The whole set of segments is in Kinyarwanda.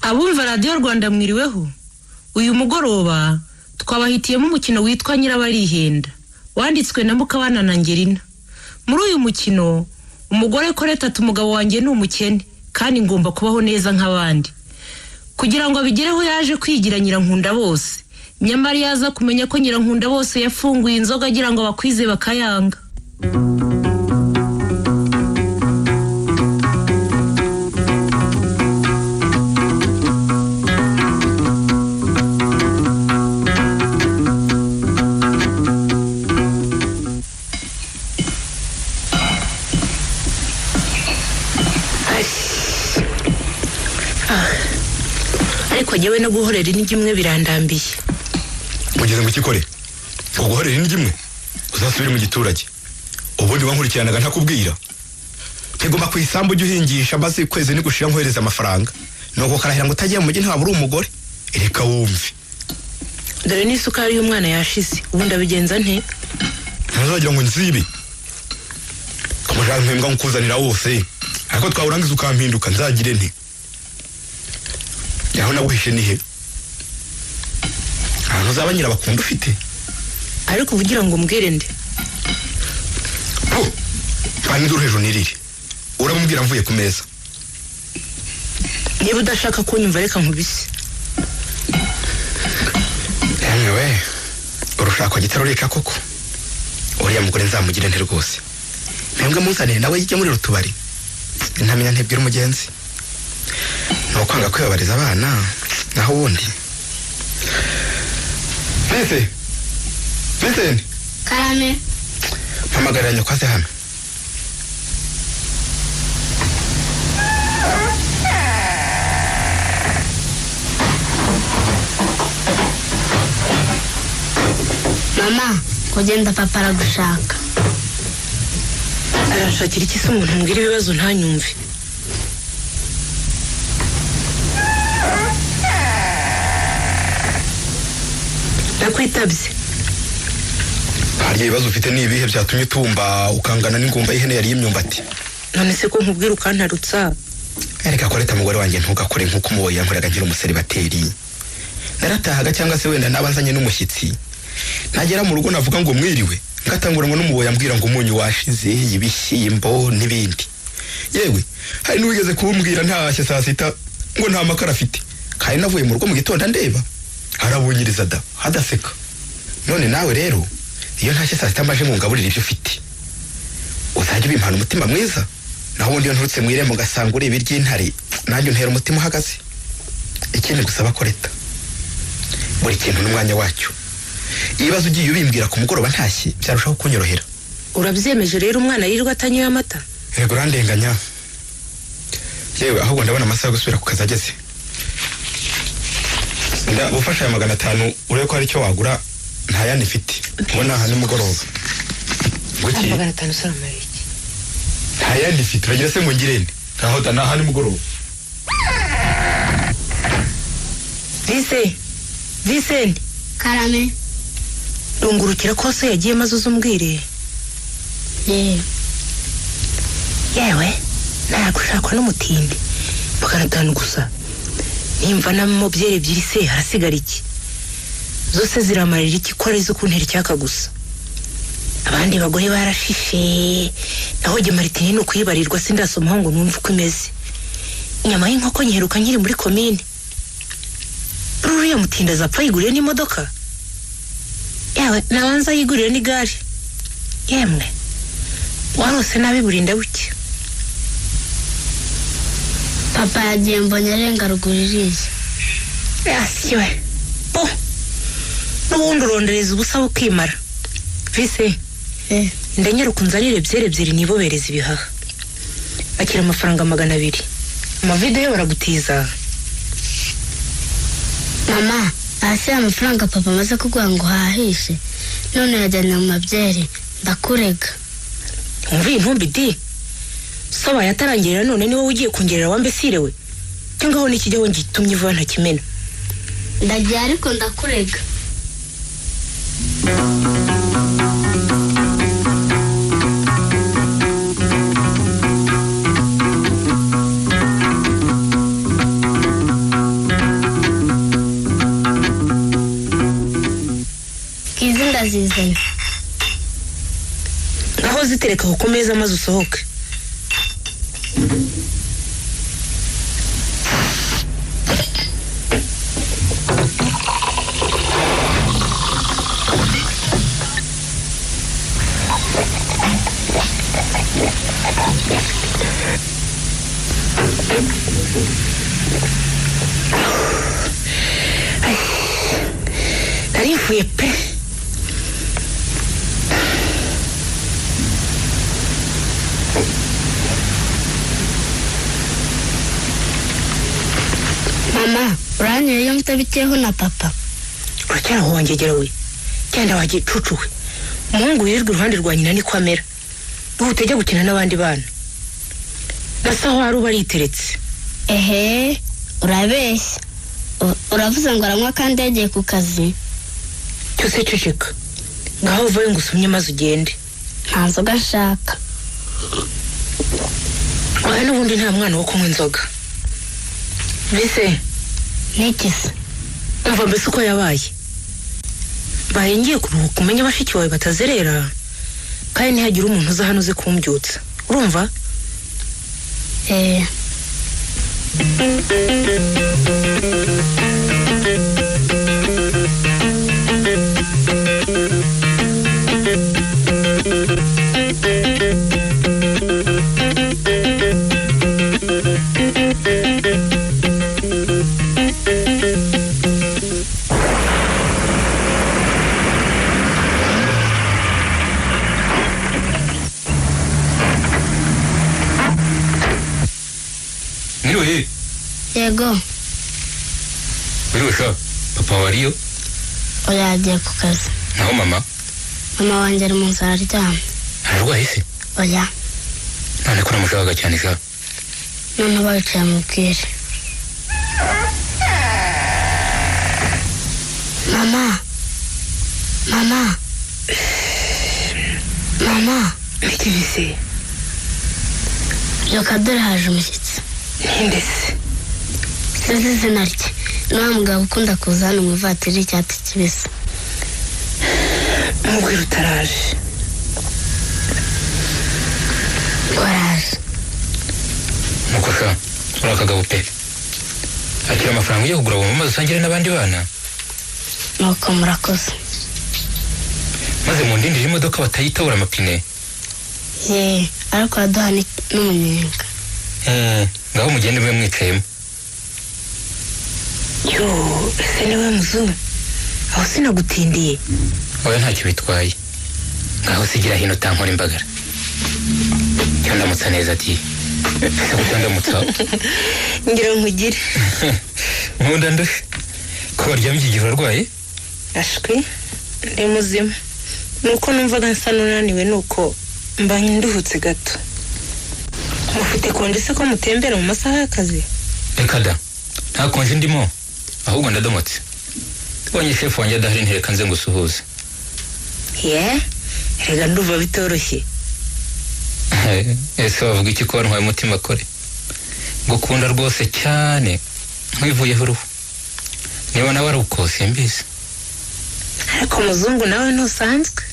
Abumva Radiyo Rwanda, mwiriweho. Uyu mugoroba twabahitiyemo umukino witwa Nyirabarihenda, wanditswe na Mukabanana Ngerina. Muri uyu mukino umugore Koreta ati: "Umugabo wanjye ni umukene kandi ngomba kubaho neza nk'abandi." Kugira ngo abigereho yaje kwigira Nyirankunda bose, nyamara iyo aza kumenya ko Nyirankunda bose yafunguye inzoga agira ngo bakwize bakayanga. Ariko jyewe no guhorera indyo imwe birandambiye. Ugeze ngo ikikore ngo guhorera indyo imwe, uzasubire mu giturage. Ubundi wankurikiranaga ntakubwira ntiguma ku isambu ujye uhingisha, maze ukwezi nigushira nkohereza amafaranga. Nuko karahira ngo utagiye mu mujyi ntabwo uri umugore. Reka wumve. Dore n'isukari y'umwana yashize, ubu ndabigenza nte? Ntuzagira ngo nzibe umushaka mpembwa nkukuzanira wose, ariko twawurangiza ukampinduka, nzagire nte? Aho naguhishe ni he? Ahantu uzaba nyirabakunda ufite. Ariko uba ugira ngo umbwire nde? Po mvana induru hejuru nirire. Uramubwira mvuye ku meza. Niba udashaka kunyumva, reka nkubise. Yemwe we, urushako gitarureka koko. Uriya mugore nzamugire nte rwose? Mpembwe muzanire nawe yijye muri rutubari. Ntamenya ntibwira umugenzi ni ukwanga kwibabariza abana, naho ubundi mbese mbese. Karame. Mpamagarira nyoko aze hano. Mama, kugenda, papa aragushaka. Arashakira iki se umuntu mbwira ibibazo ntanyumve? Ndakwitabye. Harya ibibazo ufite ni ibihe byatumye utumba ukangana n'ingumba y'ihene yariye imyumbati? None se ko nkubwira ukantarutsa? Erega Koreta mugore wanjye, ntugakore nk'uko umuboyi yankoraga nkiri umuseribateri. Naratahaga cyangwa se wenda naba nzanye n'umushyitsi, nagera mu rugo navuga ngo mwiriwe, ngatangura ngo n'umuboyi ambwira ngo umunyu washize, ibishyimbo n'ibindi. Yewe, hari n'uwigeze kumbwira ntashye saa sita ngo nta makara afite, kandi navuye mu rugo mu gitondo andeba, arabunyiriza da hadaseka. None nawe rero iyo ntashye saa sita mbaje ngo ngaburire ibyo ufite, uzajya ubimpana umutima mwiza. Naho ubundi iyo nturutse mu irembo ngasanga ureba iry'intare, nanjye untera umutima uhagaze. Ikindi gusaba Koreta, buri kintu n'umwanya wacyo. Ibibazo ugiye ubimbwira ku mugoroba ntashye byarushaho kunyorohera. Urabyemeje rero, umwana yirirwa atanyoye amata? Yego, urandenganya. Yewe, ahubwo ndabona amasaha yo gusubira ku kazi ageze. Ufashe aya 500 urebe ko hari icyo wagura, nta yandi mfite ubona aha nimugoroba. Nguki? 500 usaramara iki? Nta yandi mfite, uragira se ngo ngire nde? Ntaho da, naha nimugoroba. Vise, Visenti. Karame. Rungurukira ko se yagiye, maze uze umbwire. Yewe. Yewe, ntagushakwa n'umutindi. 500 gusa nimva namo byeri ebyiri se harasigara iki? Zose ziramarira iki ko ari izo kuntera icyaka gusa? Abandi bagore barashishe, naho jye maritini ni ukuyibarirwa, sindasomaho ngo numve uko imeze. Inyama y'inkoko nyiheruka nkiri muri komine. Ruriya mutindi azapfa yiguriye n'imodoka, yewe nabanza yigurire n'igare. Yemwe, warose nabi, burinda buke. Papa yagiye, mbonye arenga ruguru iriya. Yasiwe po, n'ubundi urondereza ubusa bukimara. Vise, ndanyaruka unzanire byeri ebyiri nibobereza ibihaha. Akira amafaranga 200. Amavide yo baragutiza. Mama, hasi amafaranga papa amaze kuguha ngo uhahishe, none yajyana mu mabyeri, ndakurega. Wumva iyi ntumbi di sobaye atarangirira, none ni wowe ugiye kongerera wambesirewe cyangwa aho n'ikijyaho ngitumye vuba ntakimena. Ndagiye ariko ndakurega. Ndazizanye. Ngaho zitereka aho ku meza maze usohoke. Narivuye pe. Mama, uranyoye iyo mutabiteyeho na papa. Uracyari aho wangegera we, cyenda wagicucu we. Umuhungu wirirwa iruhande rwa nyina niko amera. Ubu utajya gukina n'abandi bana. Nasa aho ari uba ariteretse. Ehe, urabeshya. Uravuze ngo aranywa kandi yagiye ku kazi. Cyose ceceka. Ngaho uvayo ngo usumye maze ugende. Nta nzoga nshaka. Oya, n'ubundi nta mwana wo kunywa inzoga. Mbese Niki se? Umva mbese uko yabaye. Baye ngiye kuruhuka umenye bashiki bawe batazerera, kandi ntihagire umuntu uza hano uze kumbyutsa. Urumva? Mwiriwe. Yego. Mwiriwe sha. Papa wariyo? Oya, yagiye ku kazi. Naho mama? Mama wanjye ari mu nzu araryamye. Ararwaye se? Oya. None ko namushakaga cyane sha. None bawicaye amubwire. Mama. Mama. Mama. Niki bise? Byuka dore haje umushyitsi. Ninde se? Sinzi izina rye. Ni wa mugabo ukunda kuza hano mu ivatiri y'icyatsi kibisi. Mubwira utaraje. Waraje. Nuko sha, uri akagabo pe. Akira amafaranga ujya kugura bombo maze usangire n'abandi bana. Nuko murakoze. Maze mu ndindire imodoka batayitabura amapine. Ye, ariko araduha n'umunyenga. Ngaho mugende mube mwicayemo. Yo, ese niwe muzungu? Aho sinagutindiye. Oya, ntacyo bitwaye. Ngaho sigira hino utankora imbagara. Cyo ndamutsa neza ati. Ese kucyo ndamutsa? Ngira nkugire. Nkunda ndushe. Ko waryamye iki gihe urarwaye? Ashwi, ndi muzima. Nuko numvaga nsa n'unaniwe nuko mba nduhutse gato. Mufite konje se ko mutembera mu masaha y'akazi? Reka da, nta konje ndimo, ahubwo ndadomotse. Mbonye shefu wanjye adahari ntereka nze ngusuhuze. Ye, erega ndumva bitoroshye. Ese wavuga iki ko wantwaye umutima kore? Ngukunda rwose cyane, nkwivuyeho uruhu. Niba nawe ari uko simbizi. Ariko muzungu nawe ntusanzwe.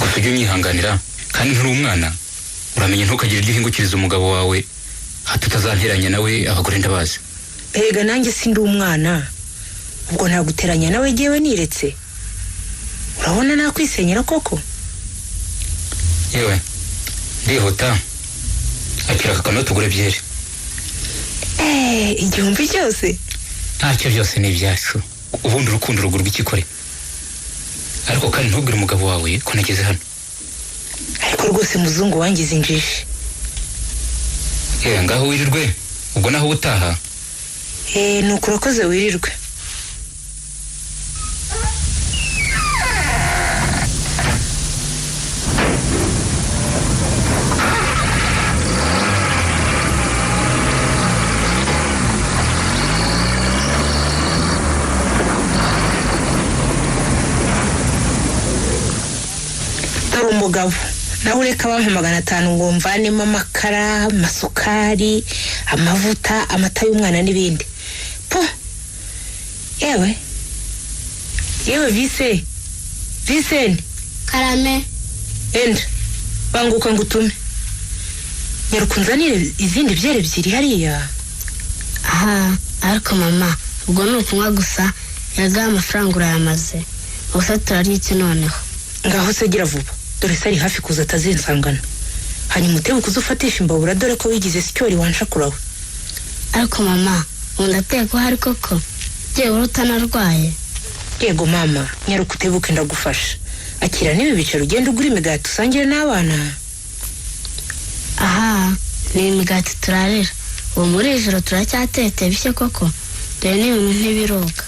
Gusa ujye unyihanganira, kandi nturi umwana. Uramenye ntukagire iryo uhingukiriza umugabo wawe, hato utazanteranya nawe abagore ndabazi. Erega nanjye sindi umwana. Ubwo naguteranya nawe jyewe niretse. Urabona nakwisenyera koko? Yewe, ndihuta. Akira aka kanoti tugure byeri. 1000 cyose? Ntacyo, byose ni ibyacu. Ubundi urukundo rugurwa ikikore. Ariko kandi ntubwire umugabo wawe ko nageze hano. Ariko rwose muzungu wangize injiji. Yewe, ngaho wirirwe. Ubwo naho utaha. Nuko urakoze wirirwe. Dore umugabo nawe ureka bampa 500 ngo mvanemo amakara, amasukari, amavuta, amata y'umwana n'ibindi. Po! Yewe, Yewe vise Viseni. Karame. Enda banguka ngo utume nyaruka unzanire izindi byeri ebyiri hariya. Aha ariko mama ubwo ni ukunywa gusa, yagaye amafaranga urayamaze gusa, turarya iki noneho? Ngaho se gira vuba, dore se ari hafi kuza atazinsangana. Hanyuma utebuke uze ufatisha imbabura, dore ko wigize sicyori wanshakurawe. Ariko mama ubu ndateka uhari koko, byibura utanarwaye? Yego mama, nyaruka utebuke ndagufasha. Akira n'ibi bicaro ugenda ugura imigati usangire n'abana. Aha ni imigati turarira ubu muri iri joro, turacyatete bishye koko, dore n'ibintu ntibiroga.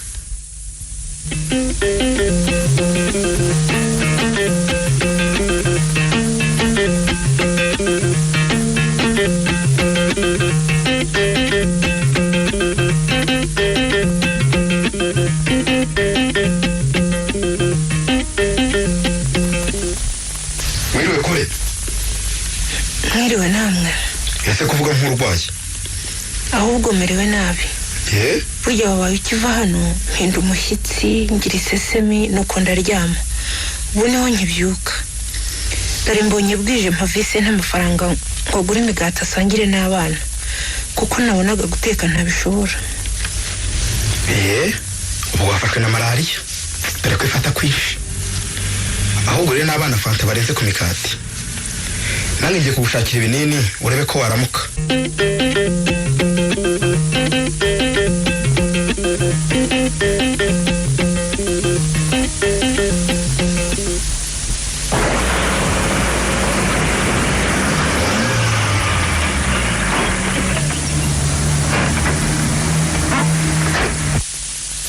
Mwiriwe kore. Mwiriwe namwe. Ese kuvuga nk'urwaye? Ahubwo merewe nabi. Ye? Burya wabaye ukiva hano mpinda umushyitsi, ngira isesemi, nuko ndaryama, ubu niho nkibyuka. Dore mbonye bwije mpavise n'amafaranga ngo agure imigati asangire n'abana, kuko nabonaga guteka ntabishobora. Ye, ubu wafashwe na malariya, dore ko ifata kwinshi. Ahubwo rero n'abana fanta barenze ku mikati, nange ngiye kugushakira ibinini urebe ko waramuka.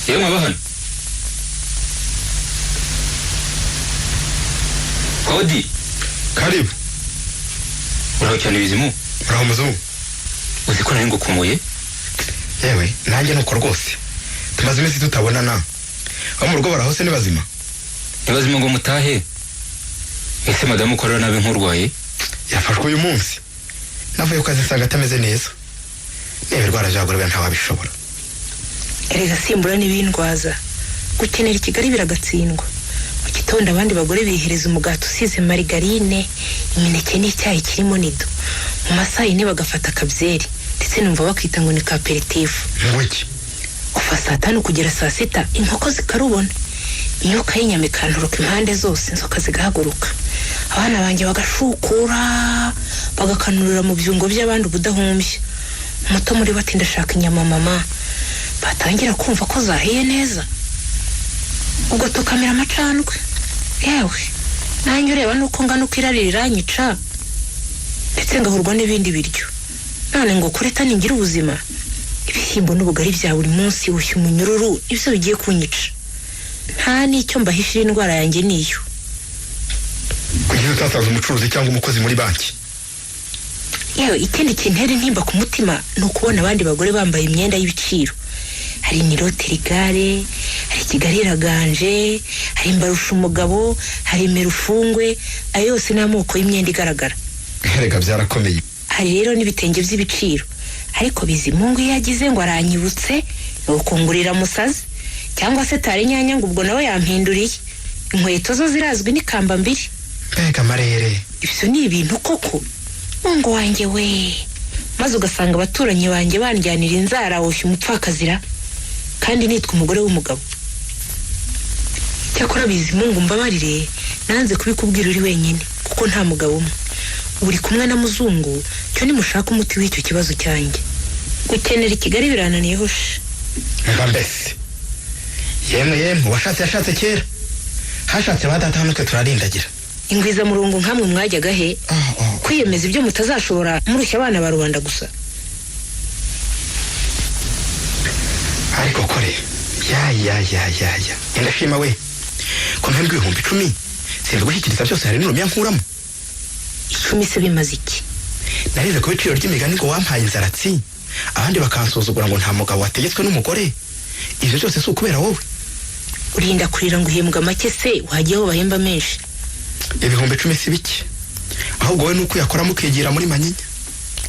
Yewe mwaba hano kodi. Karibu. Uraho cyane Bizimu. Uraho muzungu. Uzi ko nari ngukumbuye? Yewe nanjye nuko rwose, tumaze iminsi tutabonana. Abo mu rugo barahose ni bazima? Ni bazima ngo mutahe. Ese madamu ukorera nabi nk'urwaye? Yafashwe uyu munsi, navuye ku kazi nsanga atameze neza. Niba irwara jagurwe ntawabishobora. Erega simbura n'ibindwaza, gukenera i Kigali biragatsindwa. Mu gitondo abandi bagore bihereza umugati usize marigarine, imineke n'icyayi kirimo nido. Mu masaha yine bagafata akabyeri, ndetse numva bakita ngo ni ka aperitif. Ngwiki? Kuva saa 5 kugera saa 6 inkoko zikarubona, imyuka y'inyama ikanturuka impande zose, inzoka zigahaguruka, abana banjye bagashukura bagakanurira mu byungo by'abandi ubudahumbya. Umuto muri bo ati ndashaka inyama mama. Batangira kumva ko zahiye neza, ubwo tukamira amacandwe. Yewe nanjye ureba nuko ngana uko irari riranyica, ndetse ngahurwa n'ibindi biryo. None ngo kureta ningira ubuzima, ibishyimbo n'ubugari bya buri munsi bushya umunyururu, ibyo bigiye kunyica. Nta n'icyo mbahishira, indwara yanjye niyo. Kuki utasanze umucuruzi cyangwa umukozi muri banki? Yewe ikindi kintera intimba ku mutima ni ukubona abandi bagore bambaye imyenda y'ibiciro. Hari nirote rigare, hari Kigali iraganje, hari mbarusha umugabo, hari merufungwe, ayo yose ni amoko y'imyenda igaragara. Erega byarakomeye. Hari rero n'ibitenge by'ibiciro. Ariko Bizimungu iyo yagize ngo aranyibutse, ni ukungurira musazi cyangwa se tare inyanya ngo ubwo nawe yampinduriye. Inkweto zo zirazwi n'ikamba mbiri. Mbega amarere! Ibyo ni ibintu koko mungu wanjye we! Maze ugasanga abaturanyi banjye bandyanira inzara, woshya umupfakazira kandi nitwa umugore w'umugabo. Cyakora Bizimungu mbabarire, nanze kubikubwira uri wenyine kuko nta mugabo umwe uri kumwe na muzungu. Cyo nimushaka umuti w'icyo kibazo cyanjye, gukenera i Kigali birananiye hoshe. Mba mbese yemwe yemwe, uwashatse yashatse kera, hashatse ba data, hano twe turarindagira. Ingwizamurungu nkamwe mwajyaga he? Kwiyemeza ibyo mutazashobora, murushya abana ba rubanda gusa. Ariko kore ya ya ya ya ya, ndashima we ko mpembwa 10,000, sinzi gushyikiriza byose, hari n'urumya nkuramo. 10 se bimaze iki? Narize ku biciro ry'imigani ngo wampaye inzaratsi, abandi bakansuzugura ngo nta mugabo wategetswe n'umugore. Ibyo byose si ukubera wowe? Urinda kurira ngo uhembwa make se, wagiyeho bahemba menshi? 10,000 si bike, ahubwo wowe nuko uyakoramo ukigira muri manyinya,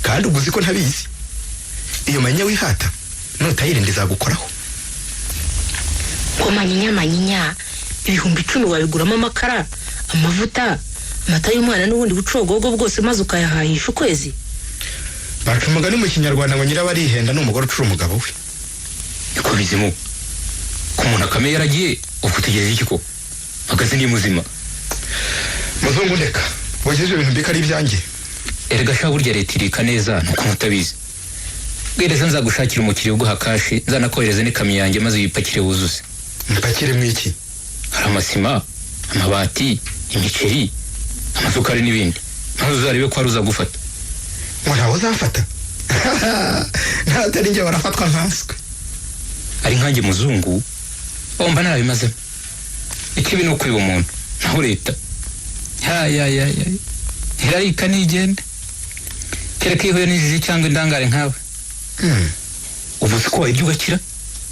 kandi ubwo uzi ko ntabizi. Iyo manyinya wihata nutayirinda izagukoraho. Ngo manyinya manyinya, 10,000 wabiguramo amakara, amavuta, amata y'umwana n'ubundi bucogogo bwose, maze ukayahahisha ukwezi. Baca umugani mu Kinyarwanda ngo nyirabarihenda ni umugore ucura umugabo we. Niko Bizimu, ko umuntu akame yaragiye, ubwo utegereje iki ko magaze ni muzima? Muzungu, ndeka wagize ibyo bintu mbika ari ibyanjye. Erega sha, burya leta irika neza nuko mutabizi. Bwereza nzagushakira umukiriya uguha cash, nzanakohereza n'ikamyo yanjye maze uyipakire wuzuze. Mpakire mu iki? Hari amasima, amabati, imiceri, amasukari n'ibindi, maze uzarebe ko hari uzagufata. Ngo ntawe uzafata? Ntatari njye barafatwa nkanswe. Ari nkanjye muzungu wumva narabimazemo. Ikibi ni ukwiba umuntu, naho leta ya irarika ntigende, kereka iyo ihuye n'injiji cyangwa indangare nkawe. Ubu si ko wayirya ugakira?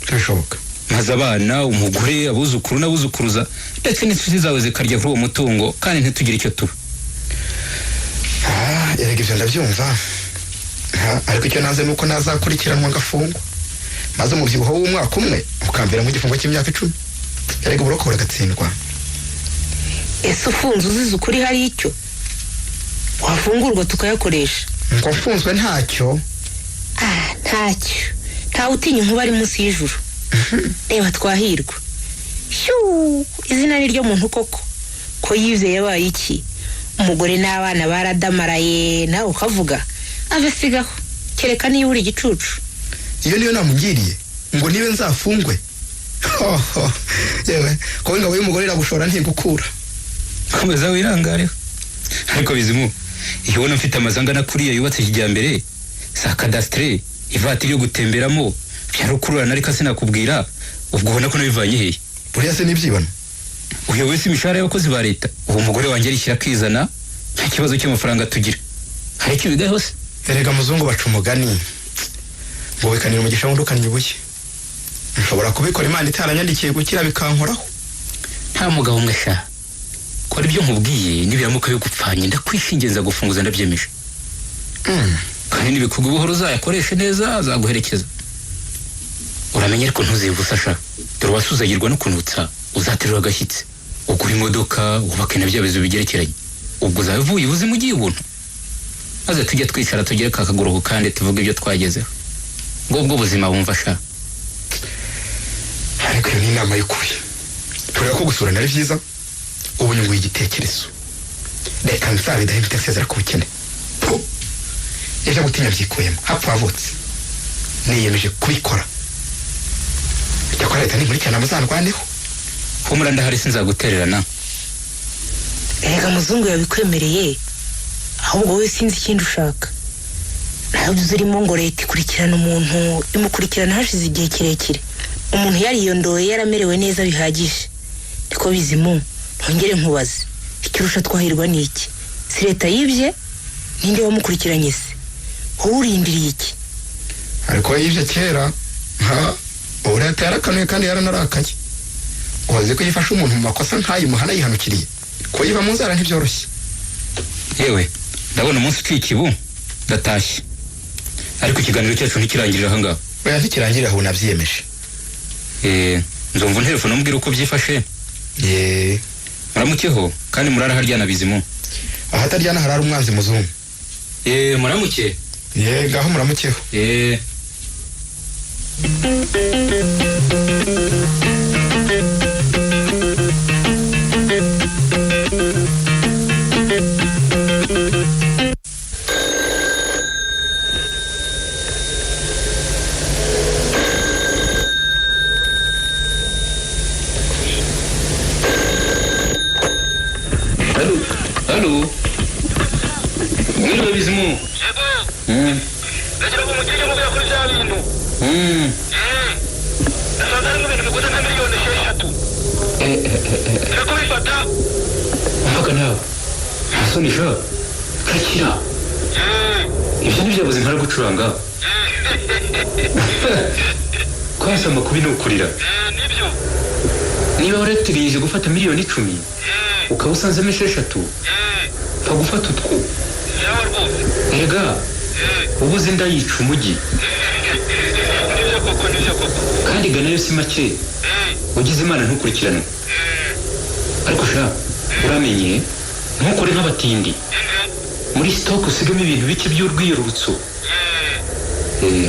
Birashoboka. Maze abana, umugore, abuzukuru n'abuzukuruza ndetse n'inshuti zawe zikarya kuri uwo mutungo, kandi ntitugire icyo tuba. Erega ibyo ndabyumva, ariko icyo nanze ni uko nazakurikiranwa ngafungwa, maze umubyibuho w'umwaka umwe ukambera mu gifungo cy'imyaka 10. Erega uburoko buragatsindwa. Ese ufunze uzize ukuri hari icyo wafungurwa tukayakoresha? Ngo mfunzwe ntacyo? Ntacyo, ntawe utinya inkuba ari munsi y'ijuru. Reba Twahirwa, shyuu, izina ni ryo muntu koko. Ko yibye yabaye iki? Umugore n'abana baradamaraye, nawe ukavuga avesigaho, kereka niba uri igicucu. Iyo niyo namugiriye ngo nibe nzafungwe? Hoho, yewe, ko ingabo y'umugore iragushora ntigukura. Komeza wirangareho. Ariko Bizimu, iyo ubona mfite amazu angana kuriya yubatse kijyambere, za kadasitere, ivatiri yo gutemberamo, bya rukururana, ariko sinakubwira, ubwo ubona ko nabivanye hehe? Buriya se n'ibyibano? Uyoboye si imishahara y'abakozi ba leta? Ubu umugore wanjye arishyira akizana, nta kibazo cy'amafaranga tugira. Hari icyo bigaho se? Erega muzungu, baca umugani ngo wikanira umugisha wundi ukannye ibuye. Nshobora kubikora Imana itaranyandikiye gukira bikankoraho. Nta mugabo umwe sha, kora ibyo nkubwiye, nibiramuka bigupfanye ndakwishingiza gufunguza, ndabyemeje. Kandi n'ibikorwa buhoro uzayakoreshe neza, azaguherekeza. Uramenye ariko ntuzibuse sha, dore wasuzagirwa no kunutsa, uzaterura agashyitsi, ugura imodoka, wubake na bya bizu bigerekeranye, ubwo uzaba uvuye ubuzima ugiye ubuntu, maze tujye twicara tugere ka kaguru kandi tuvuge ibyo twagezeho. Ngubwo ubuzima wumva sha. Ariko iyo ni inama y'ukuri. Tureba ko gusurana ari byiza. Ubu nyunguye igitekerezo, reka nzabidahe mpite nsezera ku bukene. Pu! Ejo gutinya byikuyemo, hapfa wavutse. Niyemeje kubikora. Icyakora leta ninkurikirana muzandwaneho. Humura ndahari, sinzagutererana. Erega muzungu yabikwemereye, ahubwo wowe sinzi ikindi ushaka. Ntabyo urimo ngo leta ikurikirana umuntu, imukurikirana hashize igihe kirekire, umuntu yariyondoye, yaramerewe neza bihagije. Niko Bizimu, ntongere nkubaze, ikirusha Twahirwa ni iki? Si leta yibye? Ninde wamukurikiranye se? Wowe urindiriye iki? Ariko yibye kera, ha, ubu leta yarakanuye kandi yaranarakaye. Uzi ko iyo ifashe umuntu mu makosa nk'ayo muhana yihanukiriye, kuyiva mu nzara ntibyoroshye. Yewe, ndabona umunsi uciye ikibu, ndatashye, ariko ikiganiro cyacu ntikirangirira aha ngaha. Oya, ntikirangirira aho, nabyiyemeje. Nzumva unterefone umbwira uko byifashe. Ye. Muramukeho kandi murara haryana Bizimu. Ahataryana harara umwanzi muzungu. Muramuke. Ye, ngaho muramukeho. Halo, halo. Mwiriwe Bizimu. Ndagira ngo mugire icyo mubwira kuri bya bintu. Nasanze harimo ibintu biguze nka 6 miliyoni. Turi kubifata. Mvaga nawe. Nta soni sha. Kakira. Ibyo ni byabuze mpara gucuranga. Kwasama kubi ni ukurira. Nibyo. Niba warateganyije gufata 10 miliyoni, ukaba usanzemo 6, pfa gufata utwo. Yawe rwose. Erega ubuze inda yica umujyi. Nibyo koko, nibyo koko. Kandi gana yo si make, ugize Imana ntukurikirane. Ariko sha uramenye ntukore nk'abatindi, muri stock usigamo ibintu bike by'urwiyerurutso.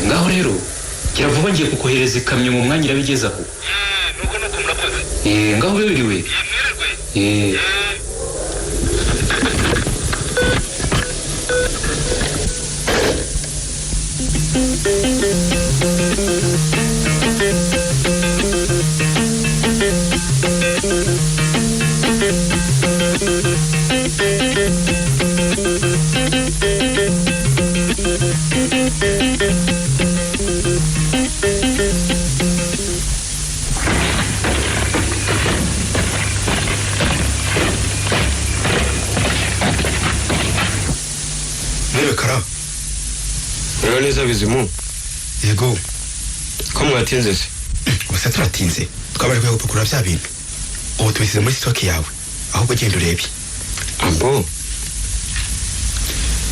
Ngaho rero gira vuba, ngiye kukohereza ikamyo mu mwanya irabigezaho. Nuko nuko, murakoze. Ngaho bibiriwe. Mwirirwe. Mwiriwe kara. Rero neza Bizimu. Yego. Ko mwatinze se? Gusa turatinze, twabaje kujya gupakurura bya bintu, ubu tubisize muri stock yawe, ahubwo genda urebe. Ambo.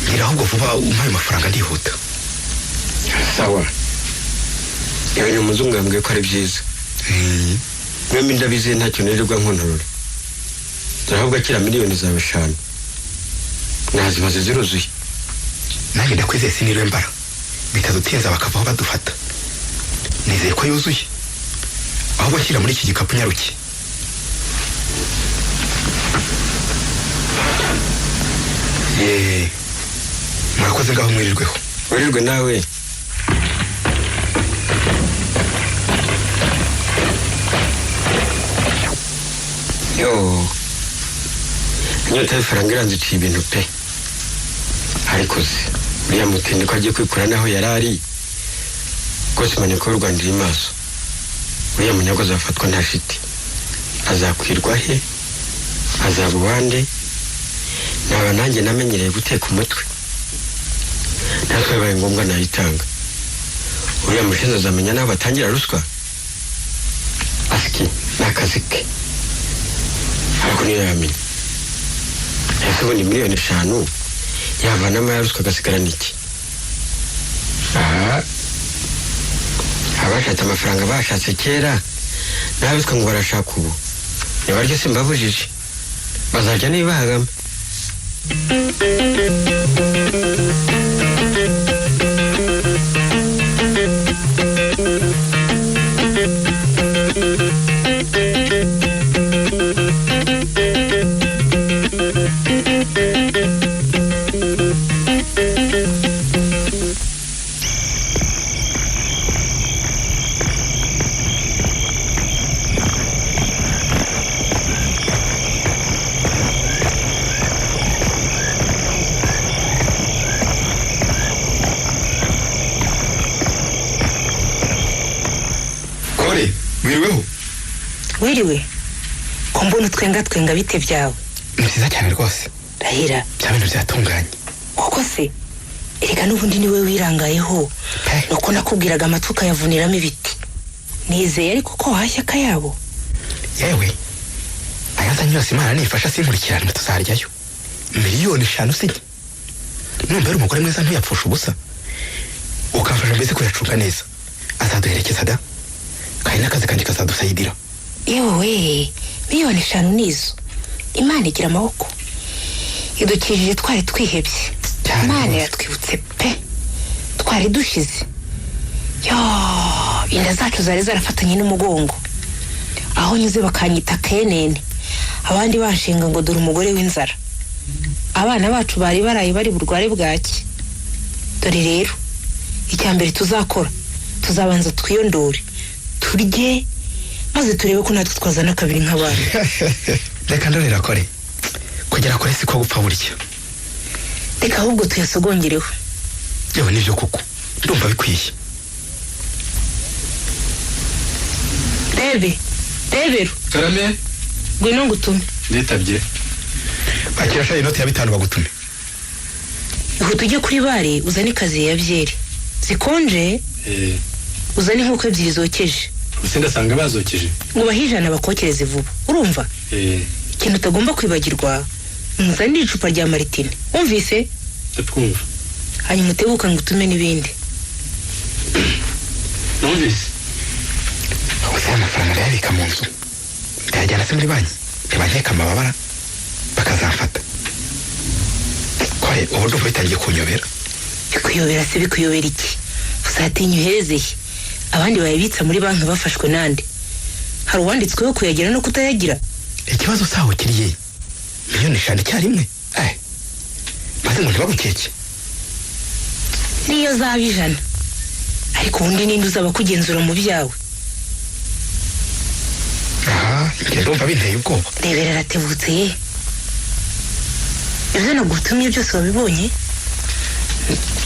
Ngira ahubwo vuba umpaye amafaranga, ndihuta. Sawa, ibintu umuzungu yambwiye ko ari byiza. Mwembi ndabizi, ntacyo nirirwa nkontorora. Dore ahubwo akira miliyoni zawe 5, nazimaze ziruzuye. Nanjye ndakwizeye, siniriwe mbara, bitadutinza bakavaho badufata. Nizeye ko yuzuye, ahubwo shyira muri iki gikapu, nyaruke. Ye, murakoze, ngaho mwirirweho. Wirirwe nawe. Yo, inyota y'ifaranga iranziciye ibintu pe! Ariko se uriya mutindi ko agiye kwikura n'aho yari ari rwose, imaneko y'u Rwanda iri maso. Uriya munyago azafatwa nta shiti. Azakwirwa he? Azaba uwande? Naba nanjye namenyereye guteka umutwe, natwe bibaye ngombwa nayitanga. Uriya mushinzi azamenya n'aho batangira ruswa. Asiki ni akazi ke, ariko niyo yamenya. Ese ubundi miliyoni 5 yavanamo ya ruswa agasigarana iki? Aha abashatse amafaranga bashatse kera, n'abitwa ngo barashaka ubu nibaryo, simbabujije, bazarya nibahagama. Kore, wiriweho? Wiriwe. Ko mbona utwenga twenga, bite byawe? Ni byiza cyane rwose. Rahira. Bya bintu byatunganye. Koko se? Erega n'ubundi niwe wirangayeho. Pe. Nuko nakubwiraga amatwi ukayavuniramo ibiti. Nizeye ariko ko wahashye akayabo. Yewe, ayanzanye yose, Imana nifasha sinkurikirane, tuzaryayo. Miliyoni 5 se numva ari umugore mwiza ntuyapfusha ubusa, ukamfasha mbese kuyacunga neza, azaduherekeza da, kandi n'akazi kanjye kazadusayidira. Yewe we, miliyoni 5 nizo! Imana igira amaboko, idukijije twari twihebye. Cyane Imana rwose. iratwibutse pe, twari dushize. Yo, inda zacu zari zarafatanye n'umugongo, aho nyuze bakanyita kenene, abandi banshinga ngo dore umugore w'inzara. Abana bacu bari baraye bari burware bwaki. Dore rero icya mbere tuzakora, tuzabanza twiyondore, turye, maze turebe ko natwe twazana kabiri nk'abandi. Reka ndorera kore, kugera kure siko gupfa burya. Reka ahubwo tuyasogongereho. Yewe, nibyo koko, ndumva bikwiye. Rebe, rebero. Karame. Ngwino ngutume. Nditabye. Bakira shayi inoti ya 5 bagutume. Ihute ujye kuri bare uzane ikaziye ya byeri zikonje. Uzane inkoko 2 zokeje. Ubuse ndasanga bazokeje? Ngo ubahe 100 bakokereze vuba, urumva? Ikintu utagomba kwibagirwa, nzanire icupa rya maritini, wumvise? Ndakumva. Hanyuma utebuka ngo utume n'ibindi. Numvise. Ubuse aya mafaranga ndayabika mu nzu, ndayajyana se muri banki? Ntibankeka amababara bakazamfata. Kore ubu ndumva bitangiye kunyobera. Bikuyobera se bikuyobera iki? Uzatinya uherezeye abandi bayabitsa muri banki bafashwe nande? Hari uwanditsweho kuyagira no kutayagira? Ikibazo saho kiriye 5 miliyoni icyarimwe, maze ngo ntibagukeke. Niyo zaba 100, ariko ubundi ninde uzaba kugenzura mu byawe? Aha njye ndumva binteye ubwoba. Rebera aratebutse ye. Ibyo nagutumye byose wabibonye?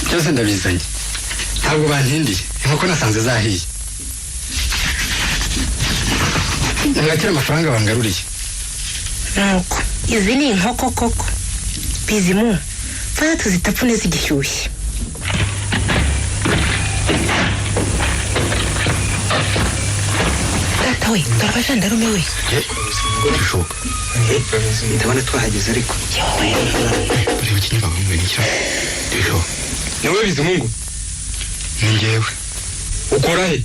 Byose ndabizanye, ntabwo bantindiye. Inkoko nasanze zahiye, mwakira amafaranga bangaruriye. Nuko izi ni inkoko koko. Bizimu, fata tuzitapfune zigishyushye. Data we, dore abajandarume we. Bishoboka. Ndabona twahageze ariko. Ureba ikinyumba bamwe n'icyo bishoboka. Nawe Bizimungu? Ni njyewe. Ukora he?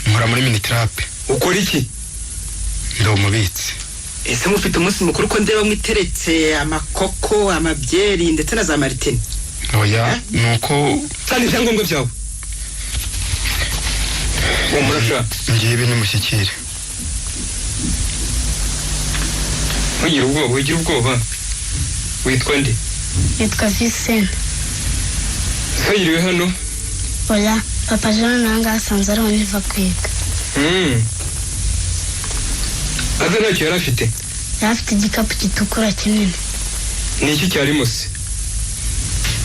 Nkora muri minitirape. Ukora iki? Ndi umubitsi. Ese mufite umunsi mukuru ko ndeba mwiteretse amakoko, amabyeri ndetse na za maritini? Oya, nuko Zana ibyangombwa byawe. Uwo murasha. Ngibi nimushyikire. Ntugire ubwoba, wigira ubwoba. Witwa nde? Nitwa Vincent. Wiriwe hano? Oya, papa Jean nange asanze ari nkiva kwiga. Aza ntacyo yari afite? Yari afite igikapu gitukura kinini. Ni iki cyarimo se?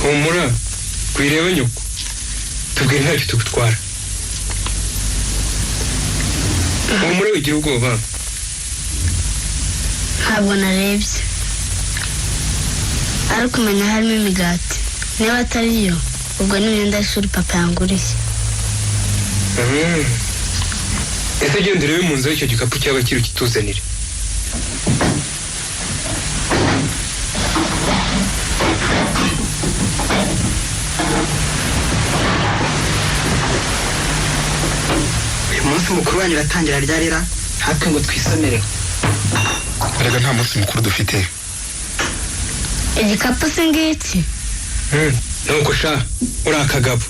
Humura, wireba nyoko. Tubwire ntacyo tugutwara. Humura wigira ubwoba. Ntabwo narebye, ariko umenya harimo imigati. Niba atari yo, ubwo ni imyenda y'ishuri papa yanguriye. Ese genda urebe mu nzu y'icyo gikapu cyaba kiri ukituzanire. Uyu munsi mukuru wanyu uratangira ryarira hatwe ngo twisomere? Erega nta munsi mukuru dufite. Igikapu si ngiki? Nuko sha uri akagabo.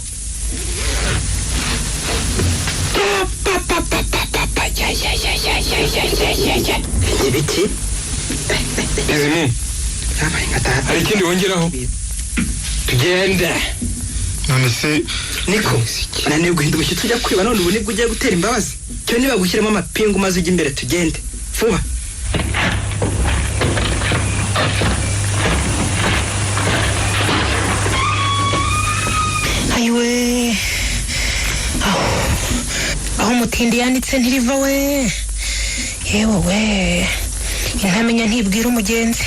Ibiki? Bizimu, hari ikindi wongeraho? Tugende. None se niko naniwe guhinda umushyitsi ujya kwiba, none ubu nibwo ugiye gutera imbabazi? Cyo niba gushyiramo amapingu maze ujya imbere, tugende vuba. Ayiwe, aho umutindi yanditse ntiriva we. Yewe we, intamenya ntibwira umugenzi.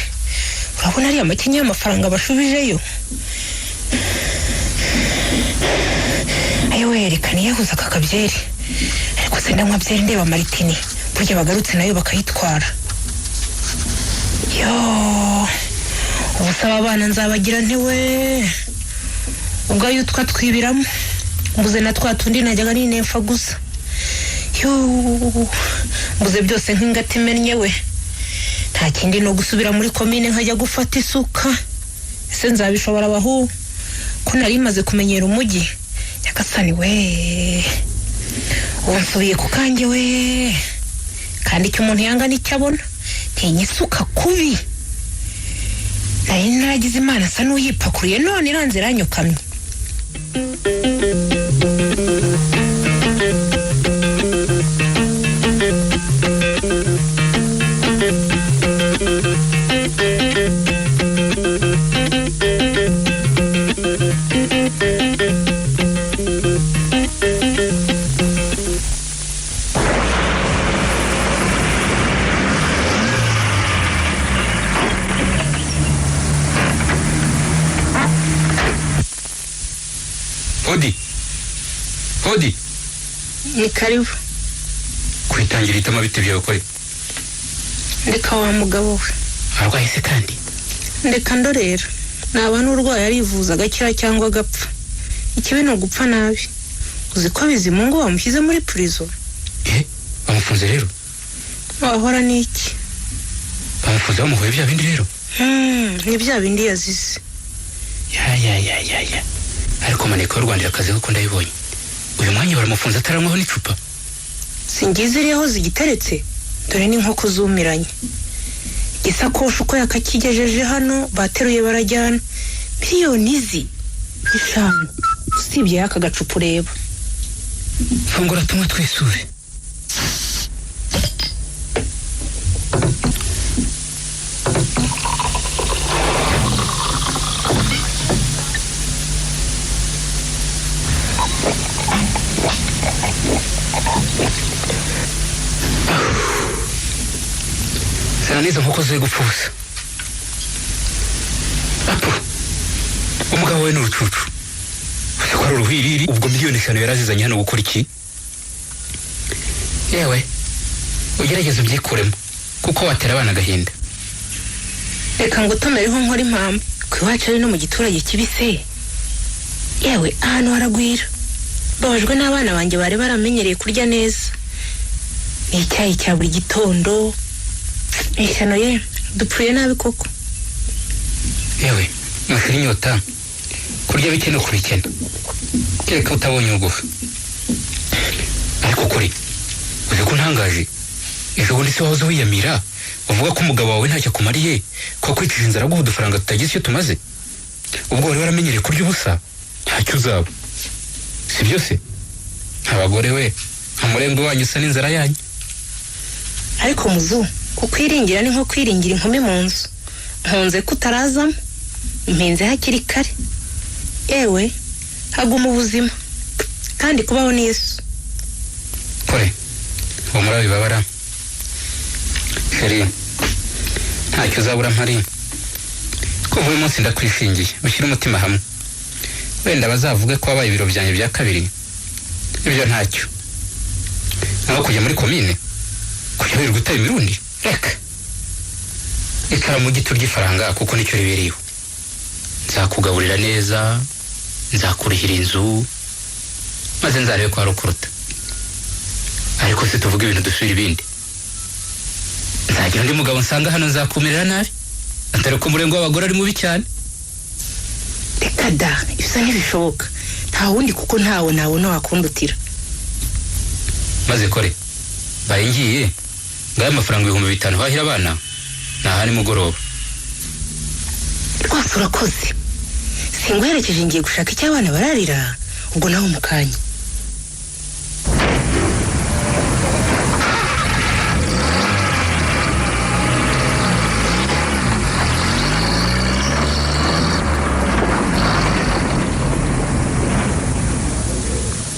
Urabona ariya makinya y'amafaranga bashubijeyo. Ayiwe, reka niyahuza aka kabyeri. Ariko se ndanywa byeri ndeba maritini, burya bagarutse nayo bakayitwara. Yo, ubu saba abana nzabagira ntiwe. Ubwo ayo utwa twibiramo, mbuze na twa tundi najyaga ninemfa gusa. Yo, mbuze byose nk'ingata imennye we. Nta kindi no gusubira muri komine nkajya gufata isuka. Ese nzabishobora abahu ko nari maze kumenyera umujyi? Nyagasani we, ubu nsubiye ku kanjye we. Kandi icyo umuntu yanga nicyo abona. Ntinya isuka kubi. Nari naragize Imana asa n'uyipakuriye, none iranze iranyukamye. Hodi. Hodi. Ni karibu. Kwitangira itama bite byawe kore? Ndeka wa mugabo we. Arwaye se kandi? Ndeka ndorera. Naba n'urwaye arivuza agakira cyangwa agapfa. Ikibi ni ugupfa nabi. Uzi ko Bizimungu bamushyize muri prison? Bamufunze rero? Wahora n'iki? Bamufuze bamuhoye bya bindi rero. Ni bya bindi yazize. Ya ya ya ya ya. Ariko maneko y'u Rwanda irakaze kuko ndayibonye. Uyu mwanya baramufunze ataranywaho n'icupa. Singize iriho zigiteretse, dore n'inkoko zumiranye. Isakoshi uko yakakigejeje hano bateruye barajyana. Miliyoni izi 5 usibye y'aka gacupa ureba. Fungura tumwe twisure. Zana n'izo nkoko ziri gupfa ubusa. Apo, umugabo we ni urucucu. Uzi ko ari uruhiriri, ubwo miliyoni 5 yarazizanye hano gukora iki? Yewe, ugerageze ubyikuremo, kuko watera abana agahinda. Reka ngo utomereho nkora impamba. Ku iwacu ari no mu giturage kibise. Yewe, ahantu haragwira. Mbabajwe n'abana banjye bari baramenyereye kurya neza. Ni icyayi cya buri gitondo. Ishyano ye, dupfuye nabi koko. Yewe, mushira inyota. Kurya bike no kubikena. Kereka utabonye ugufa. Ariko kuri, uzi ko ntangaje. Ejo bundi se wahoze wiyamira, uvuga ko umugabo wawe ntacyo akumariye, ko akwicisha inzara aguha udufaranga tutagize icyo tumaze. Ubwo wari waramenyereye kurya ubusa, ntacyo uzaba. Si byo se? Abagore we, umurengwe wanyu usa n'inzara yanyu. Ariko muzu, kukwiringira ni nko kwiringira inkumi mu nzu. Nkunze ko utarazamo, mpinze hakiri kare. Yewe, haguma ubuzima. Kandi kubaho ni Yesu. Kore, uwo muri abibabara. Sheri, ntacyo uzabura mpari. Kuva uyu munsi ndakwishingiye, ushyire umutima hamwe. Wenda bazavuge ko wabaye ibiro byanjye bya kabiri. Ibyo ntacyo. Naho kujya muri komine, kujya wirirwa utera imirundi, reka. Icara mu giti urya ifaranga kuko nicyo ribereyeho. Nzakugaburira neza, nzakurihira inzu, maze nzarebe ko hari ukuruta. Ariko se tuvuge ibintu dusubira ibindi. Nzagira undi mugabo nsanga hano nzakumerera nabi. Atari ko umurengo w'abagore ari mubi cyane. Reka da, ibisa ntibishoboka. Nta wundi kuko ntawe nabona wakundutira. Maze kore, baye ngiye, ngayo amafaranga 5000 wahira abana, naha nimugoroba. Rwose urakoze. Singuherekeje ngiye gushaka icyo abana bararira, ubwo naho mukanya.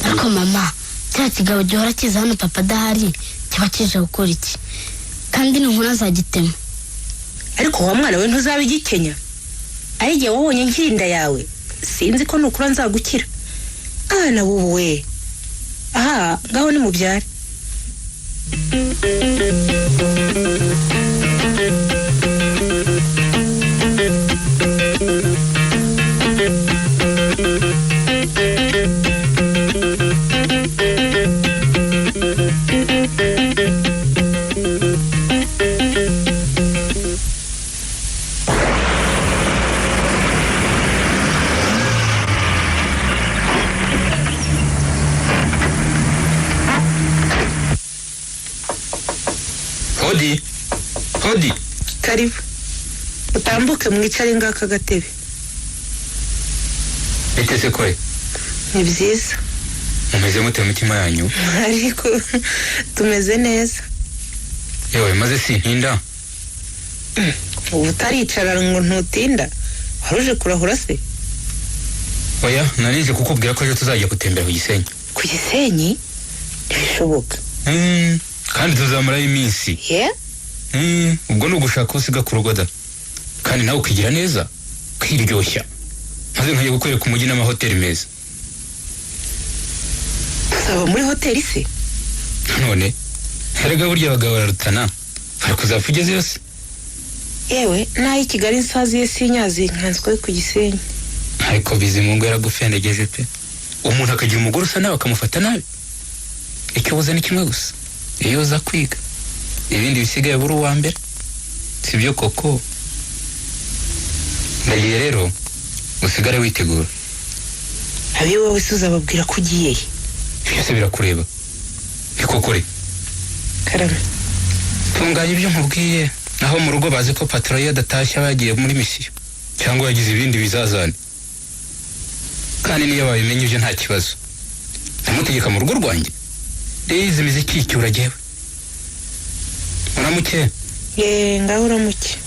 Ariko mama, kiriya kigabo gihora kiza hano papa adahari, kiba kije gukora iki? Kandi ni azagitema. Ariko wa mwana we ntuzaba igikenya. Ari igihe wabonye nkirinda yawe, sinzi ko nukura nzagukira. Abana bubu we. Aha, ngaho ni mubyare. Hodi, hodi. Karibu. Utambuke mwicare ngaka gatebe. Bite se kore? Ni byiza. Mumeze mute mu mitima yanyu? Ariko tumeze neza. Yewe, maze sintinda. Ubu utaricara ngo ntutinda. Waruje kurahura se? Oya, narije kukubwira ko ejo tuzajya gutembera ku Gisenyi. Ku Gisenyi? Ntibishoboka. Kandi tuzamarayo iminsi. Yeah? Ubwo ni ugushaka usiga ku rugo da. Kandi nawe ukigira neza, ukiryoshya. Maze nkajya gukwereka umujyi n'amahoteli meza. Tuzaba muri hoteli se? None, erega burya abagabo bararutana. Bari kuzapfa ugeze yose. Yewe, naho i Kigali nsaziye sinyazi nkanswe ku Gisenyi. Ariko Bizimungu yaragufendegeje pe. Umuntu akagira umugore usa nawe akamufata nabi. Icyo ubuze ni kimwe gusa. Iyo uza kwiga, ibindi bisigaye buri uwa mbere. Si Si byo koko? Ndagiye rero, usigare witegura. Abiwawe se uzababwira ko ugiye he? Byose birakureba. Ni koko re? Karame. Tunganya ibyo nkubwiye. Naho mu rugo bazi ko patron iyo adatashye aba yagiye muri misiyo cyangwa yagize ibindi bizazane. Kandi niyo babimenye ibyo nta kibazo. Ndamutegeka mu rugo rwanjye. Rero imiziki icyura jyewe. Uramuke. Ye, ngaho uramuke.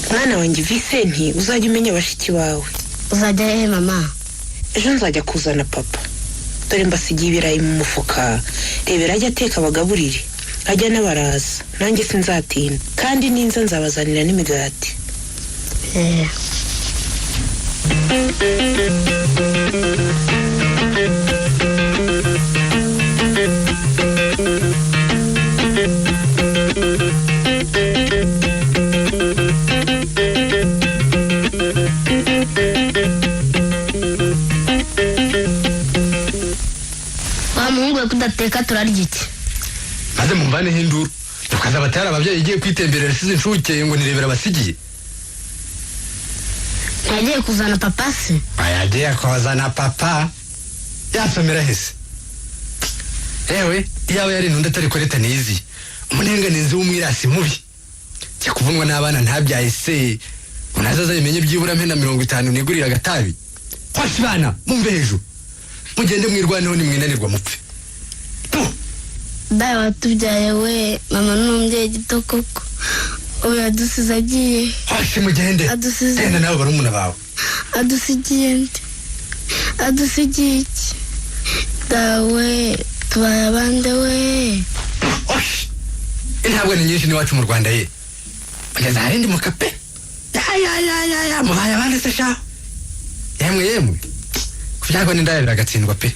Mwana wanjye Visenti, uzajya umenya bashiki bawe. Uzajya hehe mama? Ejo nzajya kuzana papa. Dore mbasigiye ibirayi mu mufuka. Rebera ajya ateka abagaburire, ajya n'abaraza. Nanjye sinzatinda, kandi ninza nzabazanira n'imigati. Wa muhungu we kudateka turarya iki? Maze mumvaneho induru. Tukaza batari ababyeyi igiye kwitemberera asize inshuke ngo nirebera abasigiye. Ntiyagiye kuzana papa se? Yagiye kuzana papa. Yasomera hese. Ewe, iyaba yari intundi atari koreta nizi. Umunenganizi w'umwirasi mubi. Cya kuvunwa n'abana ntabyaye se. Unazaza yimenye byibura mpe na 50 nigurira agatabi. Kwasi bana, mumve hejuru. Mugende mwirwaneho nimwinanirwa mupfe. Dawe watubyaye we, mama ni umubyeyi gito koko. Ubu yadusize agiye. Hasi mugende. Adusize. Genda nawe barumuna bawe. Adusigiye nde? Adusigiye iki? Dawe tubaye abande we. Osh! Intabwe ni nyinshi n'iwacu mu Rwanda ye. Mugeze aharindi mukape. Ya ya ya ya ya mubaye abande se sha. Yemwe yemwe. Kubyagwa n'indaya biragatsindwa pe.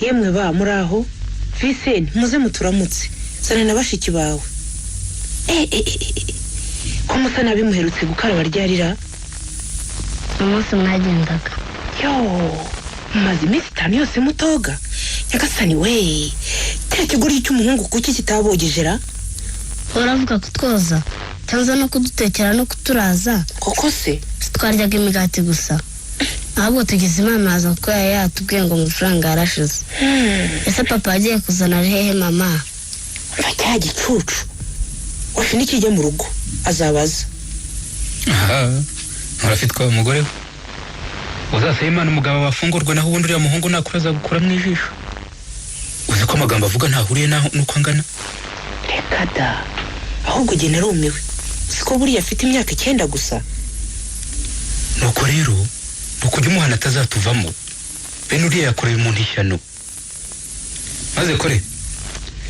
Yemwe ba muri aho Visenti, muze muturamutse. Sana na bashiki bawe. Ko musa nabi muherutse gukaraba ryarira? Umunsi mwagendaga. Yo, mumaze iminsi 5 yose mutoga. Nyagasani we, cya kigoryi cy'umuhungu kuki kitabogejera? Uravuga kutwoza cyangwa no kudutekera no kuturaza? Koko se twaryaga imigati gusa. Ahubwo tugize imana aza kuko yari yatubwiye ngo amafaranga yarashize. Ese papa yagiye kuzana hehe mama? Mva cya gicucu. Washe nikijya mu rugo azabaza. Aha, murafitwa umugore we. Uzasaba Imana umugabo bafungurwe, naho ubundi uriya muhungu nakura azagukura mu ijisho. Uzi ko amagambo avuga ntahuriye naho nuko angana? Reka da. Ahubwo jye narumiwe. Uzi ko buriya afite imyaka 9 gusa. Nuko rero ukujya umuhana atazatuvamo. Bene uriya yakoreye umuntu ishyano. Maze kore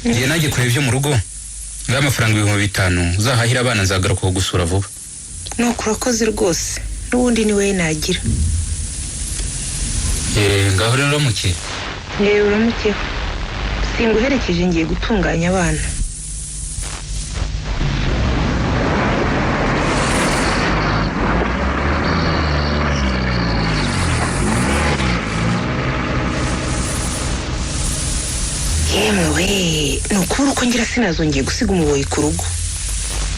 ngiye nanjye kureba ibyo mu rugo. Ngaho amafaranga 5000 uzahahira abana, nzagaruka kugusura vuba. Nuko urakoze rwose. N'ubundi ni we nagira. Ngaho rero uramuke. Yewe uramukeho. Singuherekeje ngiye gutunganya abana. Yemwe we, ni ukubura uko ngira sinazongeye gusiga umuboyi ku rugo.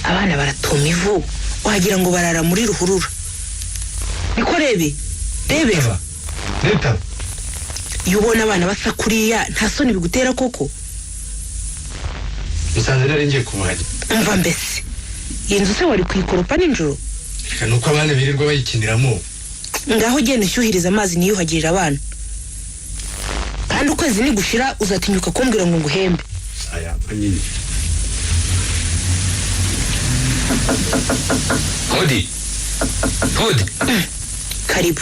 Abana baratuma ivu, wagira ngo barara muri ruhurura. Niko rebe rebe Reta. Iyo ubona abana basa kuriya nta soni bigutera koko? Musanze nari ngiye kumuhajya. Umva mbese, iyi nzu se wari kuyikoropa nijoro? Reka nuko abana birirwa bayikiniramo. Ngaho genda ushyuhiriza amazi niyuhagirira abana. Kandi ukwezi nigushira uzatinyuka kumbwira ngo nguhembe. Aya nyine. Hodi. Hodi. Karibu.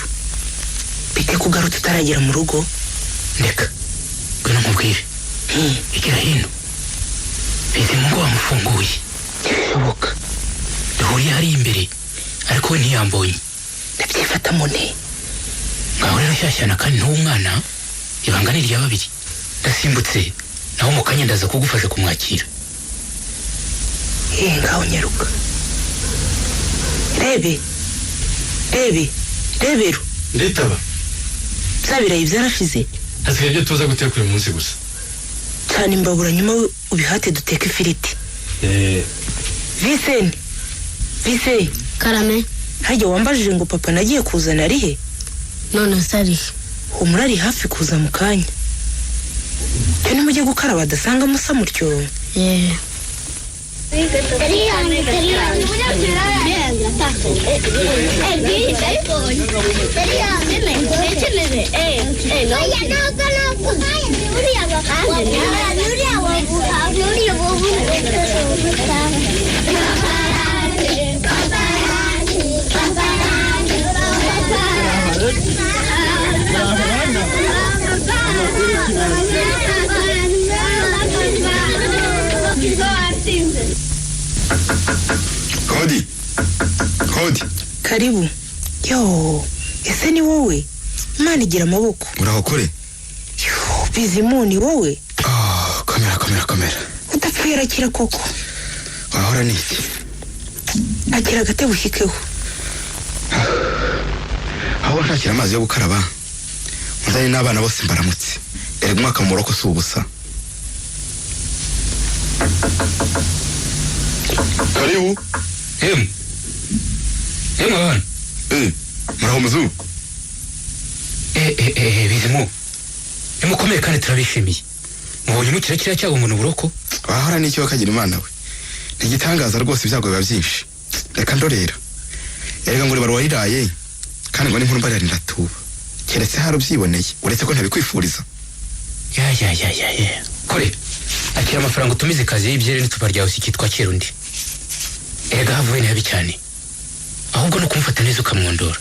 Bite kugarutse utaragera mu rugo? Ndeka. Ngwino nkubwire. Igira hino. Bizimungu wamufunguye. Ntibishoboka. Duhuriye hariya imbere, ariko we ntiyambonye. Ndabyifatamo nte? Ngaho rero shyashyana kandi ntuwe umwana, ibanga ni irya babiri. Ndasimbutse, naho mu kanya ndaza kugufasha kumwakira. Ngaho nyaruka. Rebe. Rebe. Rebero. Nditaba. Bya birayi byarashize. Hasigaye ibyo tuza guteka uyu munsi gusa. Cana imbabura nyuma ubihate duteke ifiriti. Viseni. Vise. Karame. Harya wambajije ngo papa nagiye kuzana ari he? None se ari he? Humura ari hafi kuza mu kanya. Cyo nimujye gukaraba adasanga musa mutyo. Hodi. Hodi. Karibu. Yo, ese ni wowe? Imana igira amaboko. Uraho kore? Yo, Bizimu ni wowe? Ah, komera komera komera. Udapfuye arakira koko. Wahora ni iki? Akira agatebe ushyikeho. Aho nshakira amazi yo gukaraba. Nzanye n'abana bose mbaramutse. Erega umwaka mu buroko si ubusa. Karibu. Em. Em abana. Muraho muzungu. Bizimu. Nimukomere kandi turabishimiye. Mubonye mukira kiriya cyago ngo ni uburoko? Wahora n'icyo wakagira Imana we. Ntigitangaza rwose ibyago biba byinshi. Reka ndorera. Erega ngo ribaruwa riraye kandi ngo n'inkuru mbarira ndatuba. Keretse hari ubyiboneye uretse ko ntabikwifuriza. Ya ya ya ya ya. Kore. Akira amafaranga utumize kazi y'ibyere n'icupa ryawe sikitwa kirundi. Erega havuye ni habi cyane. Ahubwo no kumufata neza ukamwondora.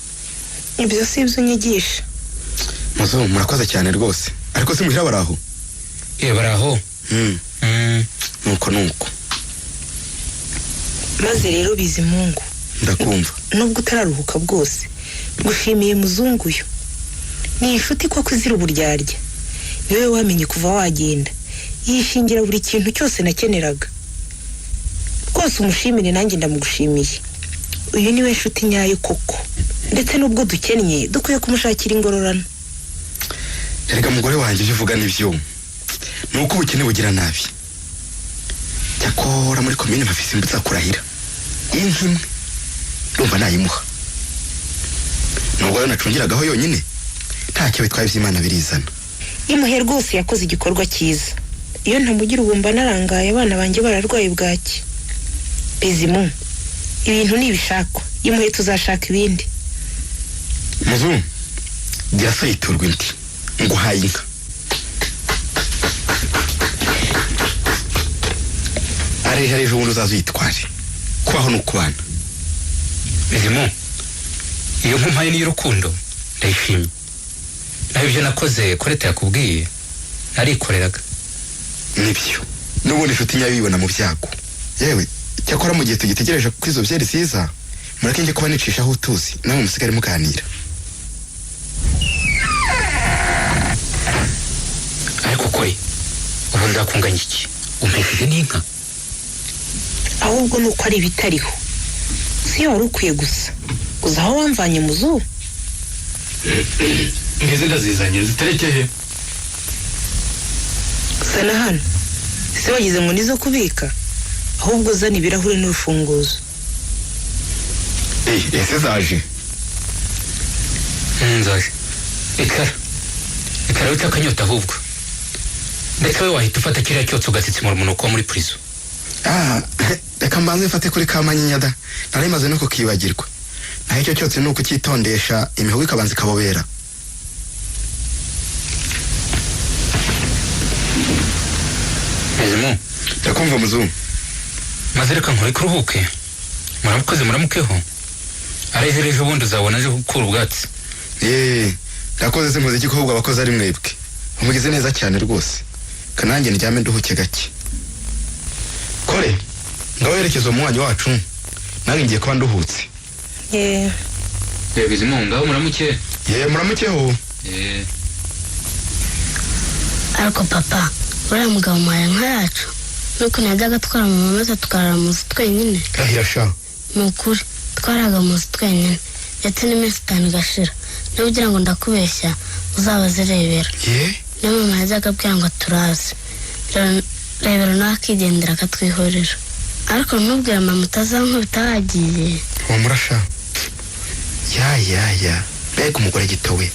Ibyo si ibyo unyigisha. Muzo murakoze cyane rwose. Ariko si muhira baraho? Baraho. Nuko nuko. Maze rero Bizimungu. Ndakumva. Nubwo utararuhuka bwose, ngushimiye muzungu uyu. Ni inshuti koko izira uburyarya. Niwe wamenye kuva wagenda. Yishingira buri kintu cyose nakeneraga. Rwose umushimire nanjye ndamugushimiye. Uyu niwe nshuti nyayo koko. Ndetse nubwo dukennye dukwiye kumushakira ingororano. Erega mugore wanjye ibyo uvuga nibyo. Nuko ubukene bugira nabi. Cyakora muri komine mpafise imbutsa kurahira. Inka imwe ndumva nayimuha. Nubwo rero nacungiragaho yonyine ntacyo bitwaye iby'Imana birizana. Imuhe rwose yakoze igikorwa cyiza. Iyo ntamugira ubumba narangaye abana banjye bararwaye bwaki. Bizimu, ibintu ni ibishakwa. Imuhe tuzashaka ibindi. Muzu, gira so yiturwa indi. Nguhaye inka. Areje ejo bundi uzaza uyitware. Kubaho ni ukubana. Bizimu, iyo nkumpaye ni y'urukundo ndayishimye. Naho ibyo nakoze ko leta yakubwiye narikoreraga. Nibyo. N'ubundi inshuti nyayo yibona mu byago. Yewe, cyakora mu gihe tugitegereje ko izo byeri ziza, mureke njye kuba nicishaho utuzi, namwe musigare muganira. Ariko kore, ubu nzakunganya iki? Umpesheje n'inka? Ahubwo nuko ari ibitariho. Si wari ukwiye gusa. Uza aho wamvanye muzu? Ngize ndazizanye zitereke he? Sana hano. Se wagize ngo nizo kubika? Ahubwo zana ibirahuri n'urufunguzo. Ese zaje. Nzaje. Ikara. Ikara wica akanyota ahubwo. Ndetse wowe wahita ufata kiriya cyotsi ugasitsimura umunuko wo muri prison. Ah, reka mbanze mfate kuri kamanyinya da. Nari maze no kukibagirwa. Naho icyo cyotsi ni ukucyitondesha imihogo ikabanza ikabobera. Bizimu. Ndakumva muzungu. Maze reka nkureke uruhuke. Muramukoze muramukeho. Arejereje ubundi uzabona aje gukura ubwatsi. Yeee, ndakoze se muziki ko ahubwo abakozi ari mwebwe. Mugize neza cyane rwose. Kanange ndyame nduhuke gake. Kore, ngaho werekeza umunywanyi wacu. Nange ngiye kuba nduhutse. Yeee. Yego Bizimu, ngaho muramuke. Yeee, muramukeho. Yeee. Ariko papa, uriya mugabo muhaye inka yacu. Nuko najyaga atwara mama maze tukarara mu nzu twenyine. Rahira sha. Ni ukuri, twaraga mu nzu twenyine. Ndetse n'iminsi 5 igashira. Niba ugira ngo ndakubeshya, uzabazirebera. Ye? Niyo mama yajyaga abwira ngo turaze. Rebera nawe akigendera akatwihorera. Ariko ntubwire mama utazankubita wagiye. Humura sha. Ya ya ya. Mbega umugore gito we.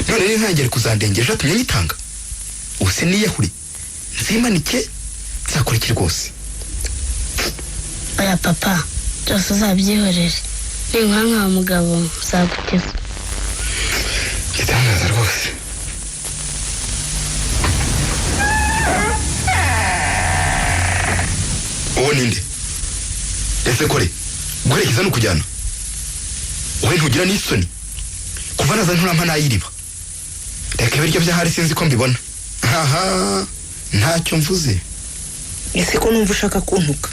None rero ntangere kuzandengeje atumye nyitanga. Ubuse niyahuri. Nzimanike nzakora iki rwose. Oya papa, byose uzabyihorere. Ninkora nka mugabo nzagukiza. Igitangaza rwose. Uwo ninde? Ese kore, guherekeza ni ukujyana. Wowe ntugira n'isoni. Kuva naza nturampa nayiriba. Reka ibiryo by'ahari sinzi ko mbibona. Haha, ntacyo mvuze. Ese ko numva ushaka kuntuka?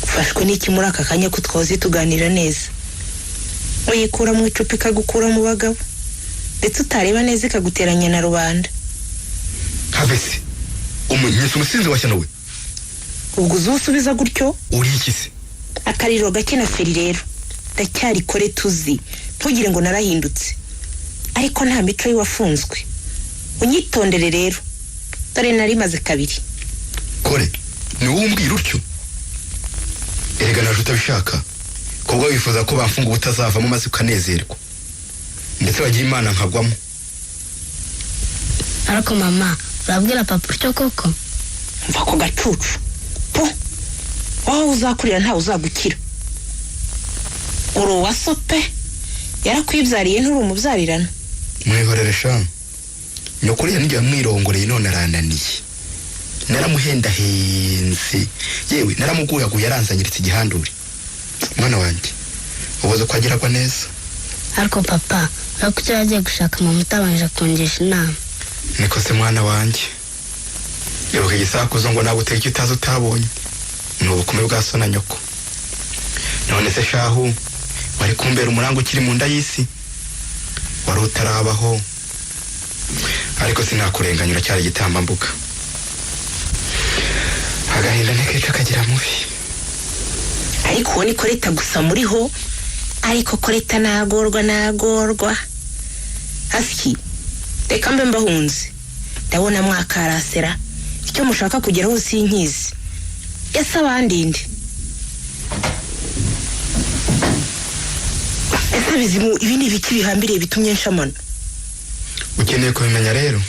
Ufashwe n'iki muri aka kanya ko twahoze tuganira neza? Uyikura mu icupa ikagukura mu bagabo. Ndetse utareba neza ikaguteranya na rubanda. Have se. Umunyesi umusinzi wa shyano we. Ubwo uzusubiza gutyo? Uri iki se? Akariro gake na feri rero. Ndacyari kore tuzi. Ntugire ngo narahindutse. Ariko nta mico y'uwafunzwe. Unyitondere rero. Dore nari maze kabiri. Kore, ni wowe umbwira utyo? Erega naje utabishaka. Kubwo wifuza ko bamfunga ubutazavamo maze ukanezerwa. Ndetse bagira Imana nkagwamo. Ariko mama, urabwira papa utyo koko? Mva ko gacucu. Po. Wowe uzakurira ntawe uzagukira. Uri uwa so pe. Yarakwibyariye nturi umubyarirana. Mwihorere sha. Nyokuru ya nijye yamwirongoreye none arananiye. Naramuhendahenze. Yewe naramuguyaguye aranzanyiritse igihandure. Mwana wanjye, ubuze ko ageragwa neza. Ariko papa, urako yagiye gushaka mama utabanje kungisha inama. Niko se mwana wanjye. Ibuka igisakuzo ngo naguteka icyo utazi utabonye. Ni ubukumi bwa so na nyoko. None se shahu, wari kumbera umurango ukiri mu nda y'isi? Wari utarabaho. Ariko sinakurenganya uracyari igitambambuga. Agahinda ntikica kagira mubi. Ariko uwo ni Koreta gusa muriho. Ariko Koreta nagorwa nagorwa. Asiki, reka mbe mbahunze. Ndabona mwakarasera. Icyo mushaka kugeraho sinkizi. Ese abandinde. Ese Bizimu, ibi ni ibiki bihambiriye bitumye nshamana? Ukeneye kubimenya rero?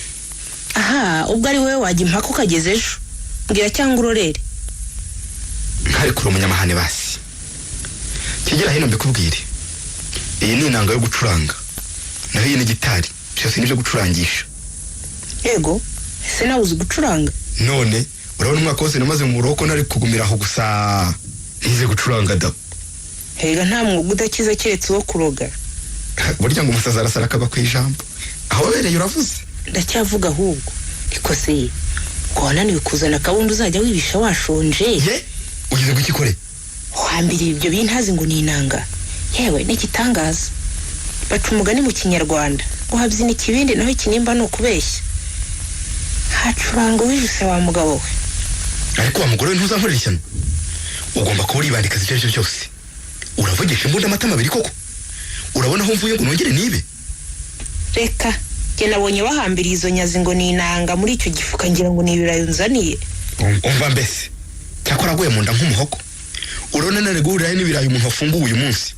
Aha, ubwo ari wowe wajya impaka ukageza ejo. Mbwira cyangwa urorere. Ntari kure umunyamahane basi. Kigera hino mbikubwire. Iyi ni inanga yo gucuranga. Naho iyi ni gitari. Byose nibyo gucurangisha. Yego, ese nawe uzi gucuranga? None urabona umwaka wose namaze mu buroko nari kugumira aho gusa. Ntize gucuranga da. Hega nta mwuga udakiza keretse uwo kuroga. Burya ngo umusaza arasara akagwa ku ijambo. Aho wabereye uravuze. Ndacyavuga ahubwo. Niko se ko wananiwe kuzana akabundi uzajya wibisha washonje? Ye, ugeze gukikore? Wambiriye ibyo bintazi ngo ni inanga. Yewe n'igitangaza. Baca umugani mu Kinyarwanda ngo habyina ikibindi naho ikinimba ni ukubeshya. Hacuranga uwijuse wa mugabo we. Ariko wa mugore we ntuzankorera ishyano. Ugomba kuba uribandikaza ibyo aribyo byose. Uravugisha imbunda amatama abiri koko? Urabona aho mvuye ngo nongere nibe? Reka, njye nabonye bahambiriye izo nyazi ngo ni inanga muri icyo gifuka ngira ngo ni ibirayi unzaniye. Umva mbese. Cyakora aguye mu nda nk'umuhogo. Urabona nari guhurira n'ibirayi umuntu wafunguwe uyu munsi.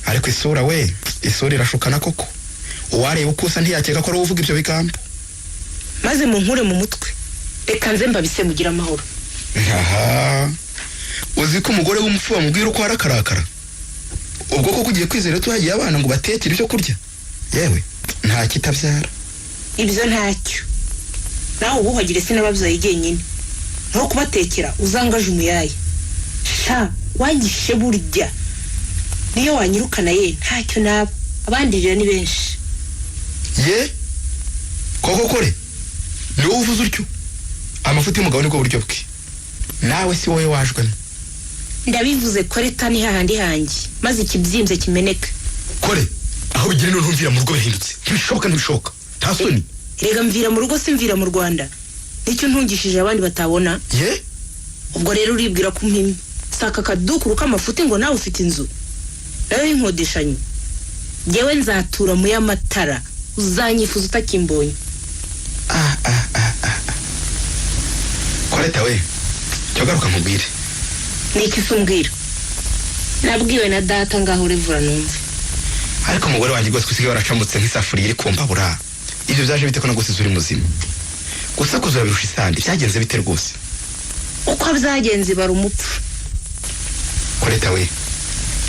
Ariko isura we Isura irashukana koko. Uwareba uko usa ntiyakeka ko ari uvuga ibyo bigambo. Maze munkure mu mutwe. Reka nze mbabise mugire amahoro. Aha. Uzi ko umugore w'umupfu bamubwira uko arakarakara. Ubwo koko ugiye kwizera tuhagiye abana ngo batekere ibyo kurya. Yewe, nta kitabyara. Ibyo ntacyo. Nawe ubuhagire sinababyaye jyenyine. Nko kubatekera uzangaje umuyaye. Sha, wangishe burya. Niyo wanyirukana ye ntacyo naba. Abandirira ni benshi. Ye? Koko kore? Ni wowe uvuze utyo? Amafuti y'umugabo nibwo buryo bwe. Nawe si wowe wajwemo. Ndabivuze Koreta ni hahandi hanjye maze ikibyimbye kimeneka. Kore, aho bigire none ntumvira mu rugo bihindutse. Ntibishoboka ntibishoboka. Nta soni. Rega mvira mu rugo simvira mu Rwanda. Nicyo ntungishije abandi batabona. Ye? Ubwo rero uribwira ko mpimye. Saka akadukuru k'amafuti ngo nawe ufite inzu. Nawe inkodeshanyo. Jyewe nzatura mu y'amatara. Uzanyifuza utakimbonye. Ah ah ah ah. Koreta we, cyo garuka nkubwire. Niki se umbwira? Nabwiwe na data ngaho urevura numve. Ariko umugore wanjye rwose usigaye waracambutse nk'isafuriya iri kumbabura. Ibyo byaje bite ko nagusize uri muzima? Gusakuza birusha isandi byagenze bite rwose? Uko byagenze bari umupfu. Koreta we,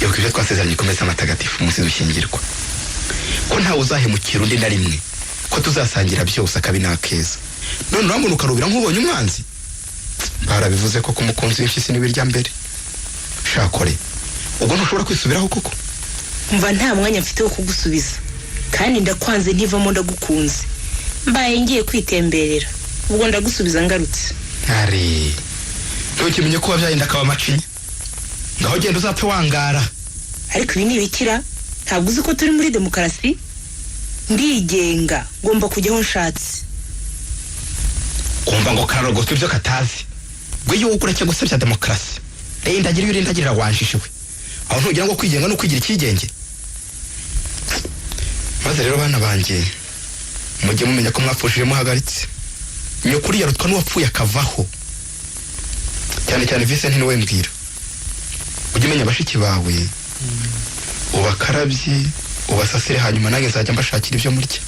ibuka ibyo twasezeranye ku meza amatagatifu umunsi dushyingirwa. Ko ntawe uzahemukira undi na rimwe, ko tuzasangira byose akabi n'akeza. None urambona ukarubira nk'ubonye umwanzi? Barabivuze ko kumukunzi w'impyisi n'ibirya mbere. Shakore, ubwo ntushobora kwisubiraho koko? Umva nta mwanya mfite wo kugusubiza. Kandi ndakwanze ntivamo ndagukunze. Mbaye ngiye kwitemberera. Ubwo ndagusubiza ngarutse. Ari. Ntukimenye ko wabyaye ndakaba macinya. Ngaho genda uzapfe wangara. Ariko ibi ni ibikira, ntabwo uzi ko turi muri demokarasi? Ndigenga, ngomba kujya aho nshatse. Kumva ngo kararogotwa ibyo katazi. Gwe yo ureke gusebya demokarasi. Rindagira iyo urindagirira wanjishiwe. Aho ntugira ngo kwigenga no kwigira ikigenge. Maze rero bana banjye, mujye mumenya ko mwapfushije muhagaritse. Nyokuri yarutwa n'uwapfuye akavaho. Cyane cyane Vincent ni we mbwira. Ujye umenya bashiki bawe, ubakarabye, ubasasire hanyuma nange nzajya mbashakira ibyo murya.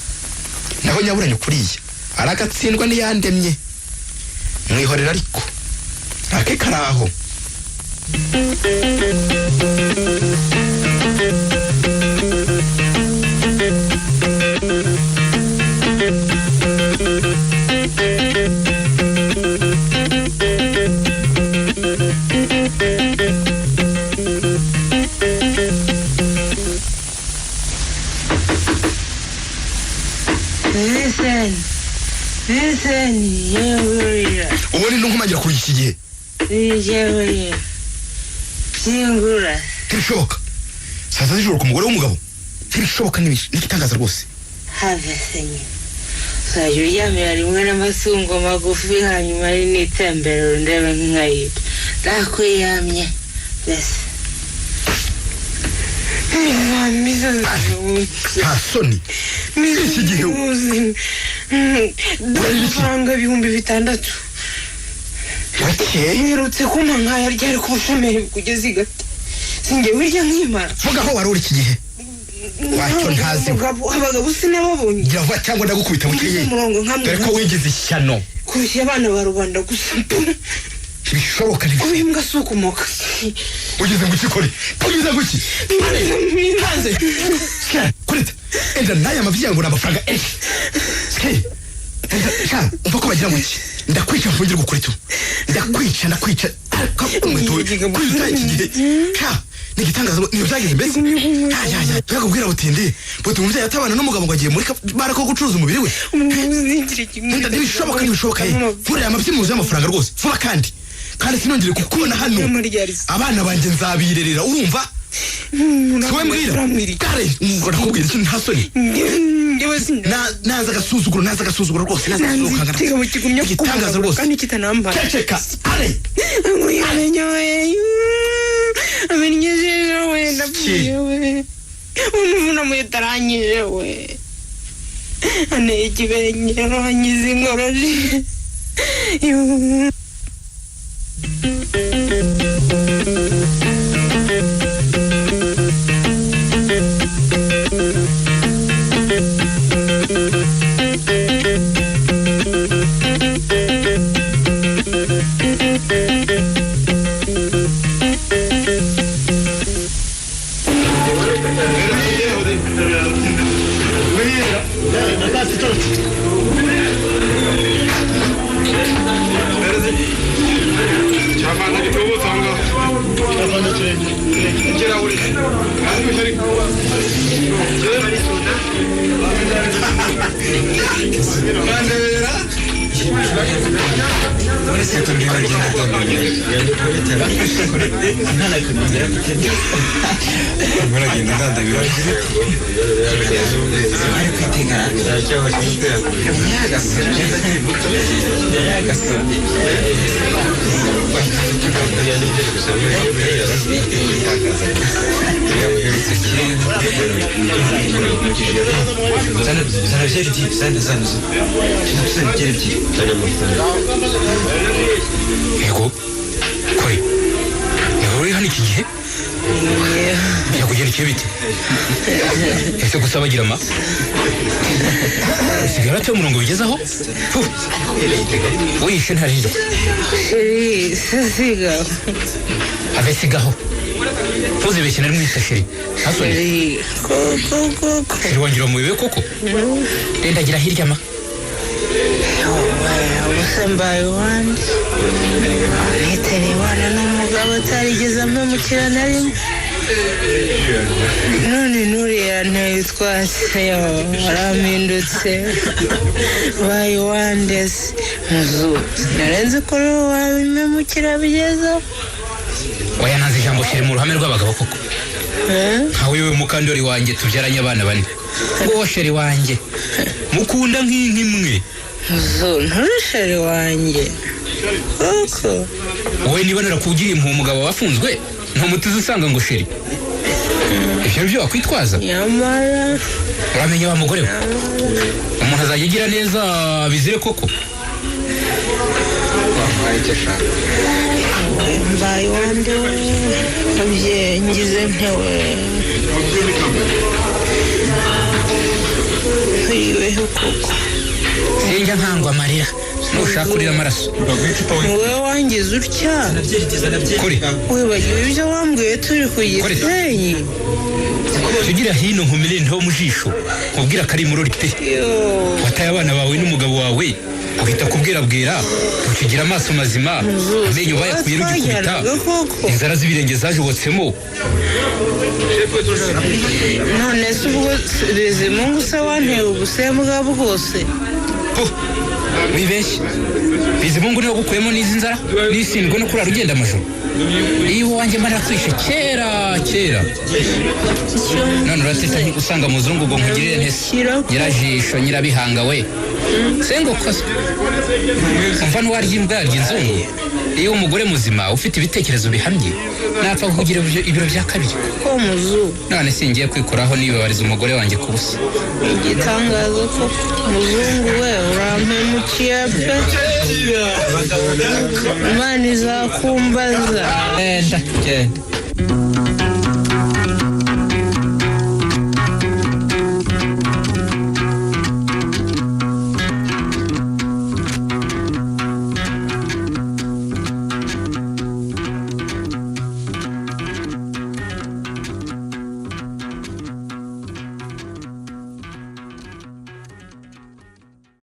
Naho nyabura nyokuriye aragatsindwa n'iyandemye. Mwihorera ariko ake karaho. Listen, yewe. Ubundi ntunkumangira kuri iki gihe. Yewe. Singura. Ntibishoboka. Saa sita z'ijoro ku mugore w'umugabo. Ntibishoboka n'igitangaza rwose. Have senye. Uzajya uryamira rimwe n'amasungo magufi hanyuma ari n'itembero ndebe nk'inka. Ndakwiyamye. Mbese. Nta soni. Iki gihe amafaranga 6000. Mperutse kumpa nkaya ryari ku bushomeri kugeza igati. Sinjye wirya nkimara. Vuga aho wari uri iki gihe. Wacyo ntazi. Abagabo sinababonye. Gira vuba cyangwa ndagukubita bukeye. Dore ko wigize ishyano. Kurushya abana ba rubanda gusa. Ntibishoboka ntibishoboka. Kubimbwa si ukumoka. Ugeze ngo ikikore. Ugeze ngo iki? Hanze. Kureta. Enda naya mavyi ngo n'amafaranga eshi. Enda sha umva ko bagira ngo iki? Ndakwica mfungirwa kuri tu. Ndakwica ndakwica. Kwita iki gihe. Sha nigitangaza niyo byageze mbese. Ya ya. Yakubwira butindi. Buti umuvyeyi atabana n'umugabo ngo agiye muri barako gucuruza umubiri we. Ntibishoboka ntibishoboka. Nkurira amavyi muzi y'amafaranga rwose. Vuba kandi. Kandi sinongere kukubona hano. Abana banjye nzabirerera urumva? Siwe mbwira. Kare ndakubwira iki nta soni. Naza agasuzuguro naza agasuzuguro rwose naza agasuzuguro. Igitangaza rwose. Kandi kitanambara. Ceceka. Are. Amenyejeje we ndapfuye we. Umuvuna mutaranyije we. Ane ikibenyero anyize ingoroji. Yego kore, niho uri hano iki gihe byakugendekeye bite? Ese gusa bagira ama usigara ate umurongo bigezaho? Wishe ntarirwa. Chéri, sigaho. Have sigaho, ntuzibeshye na rimwe wita chéri. Ntasoni. Chéri, koko koko. Chéri wangira mubibe koko. Rendagira hirya ma. Ubuse mbaye uwande nitereye iwana n'umugabo atarigeze ampemukira na rimwe, none nuriya nteye utwatsi warampindutse mbaye uwande se muzu narenze ko rero wabimpemukira bigezeho. Oya, nanze ijambo chéri mu ruhame rw'abagabo koko. Nkawe wewe mukandori wanjye tubyaranye abana bane, ngo chéri wanjye mukunda nk'inka imwe. Muzu, nturi chéri wanjye koko. Wowe niba narakugiriye impuhwe umugabo wafunzwe ntumutiza usanga ngo chéri, ibyo nibyo wakwitwaza? Nyamara Uramenya wa mugore we, umuntu azajya agira neza bizire koko. Mbaye uwande we, mubyeyi ngize ntewe nturiweho koko. Sinjya nkangwa amarira, nushaka urira amaraso. Ni wowe wangize utya. Kore. Wibagiwe ibyo wambwiye turi ku Gisenyi? Tugira hino nkumire nto mu jisho nkubwira ko ari murori pe. Wataye abana bawe n'umugabo wawe uhita kubwirabwira ukigira amaso mazima, amenyo bayakuye rugikubita, inzara z'ibirenge zajobotsemo. None se ubwo Bizimungu se wanteye ubusembwa bwose? Wibeshye, Bizimungu niwe wagukuyemo n'izi nzara n'isindwe no kurara ugenda amajoro. Iyo wanjye mba narakwishe kera kera, none urateta usanga muzungu ngo nkugirire ntese nyirajisho nyirabihanga we sengokoze umva n'uwarya imbwa yarya inzungu. Iyo umugore muzima ufite ibitekerezo bihamye napfa kukugira ibiro bya kabiri. Ko muzu. None singiye kwikoraho nibabariza umugore wanjye ku busa. Igitangaza ko muzungu we urampemukiye pe, Imana izakumbaza. Genda genda.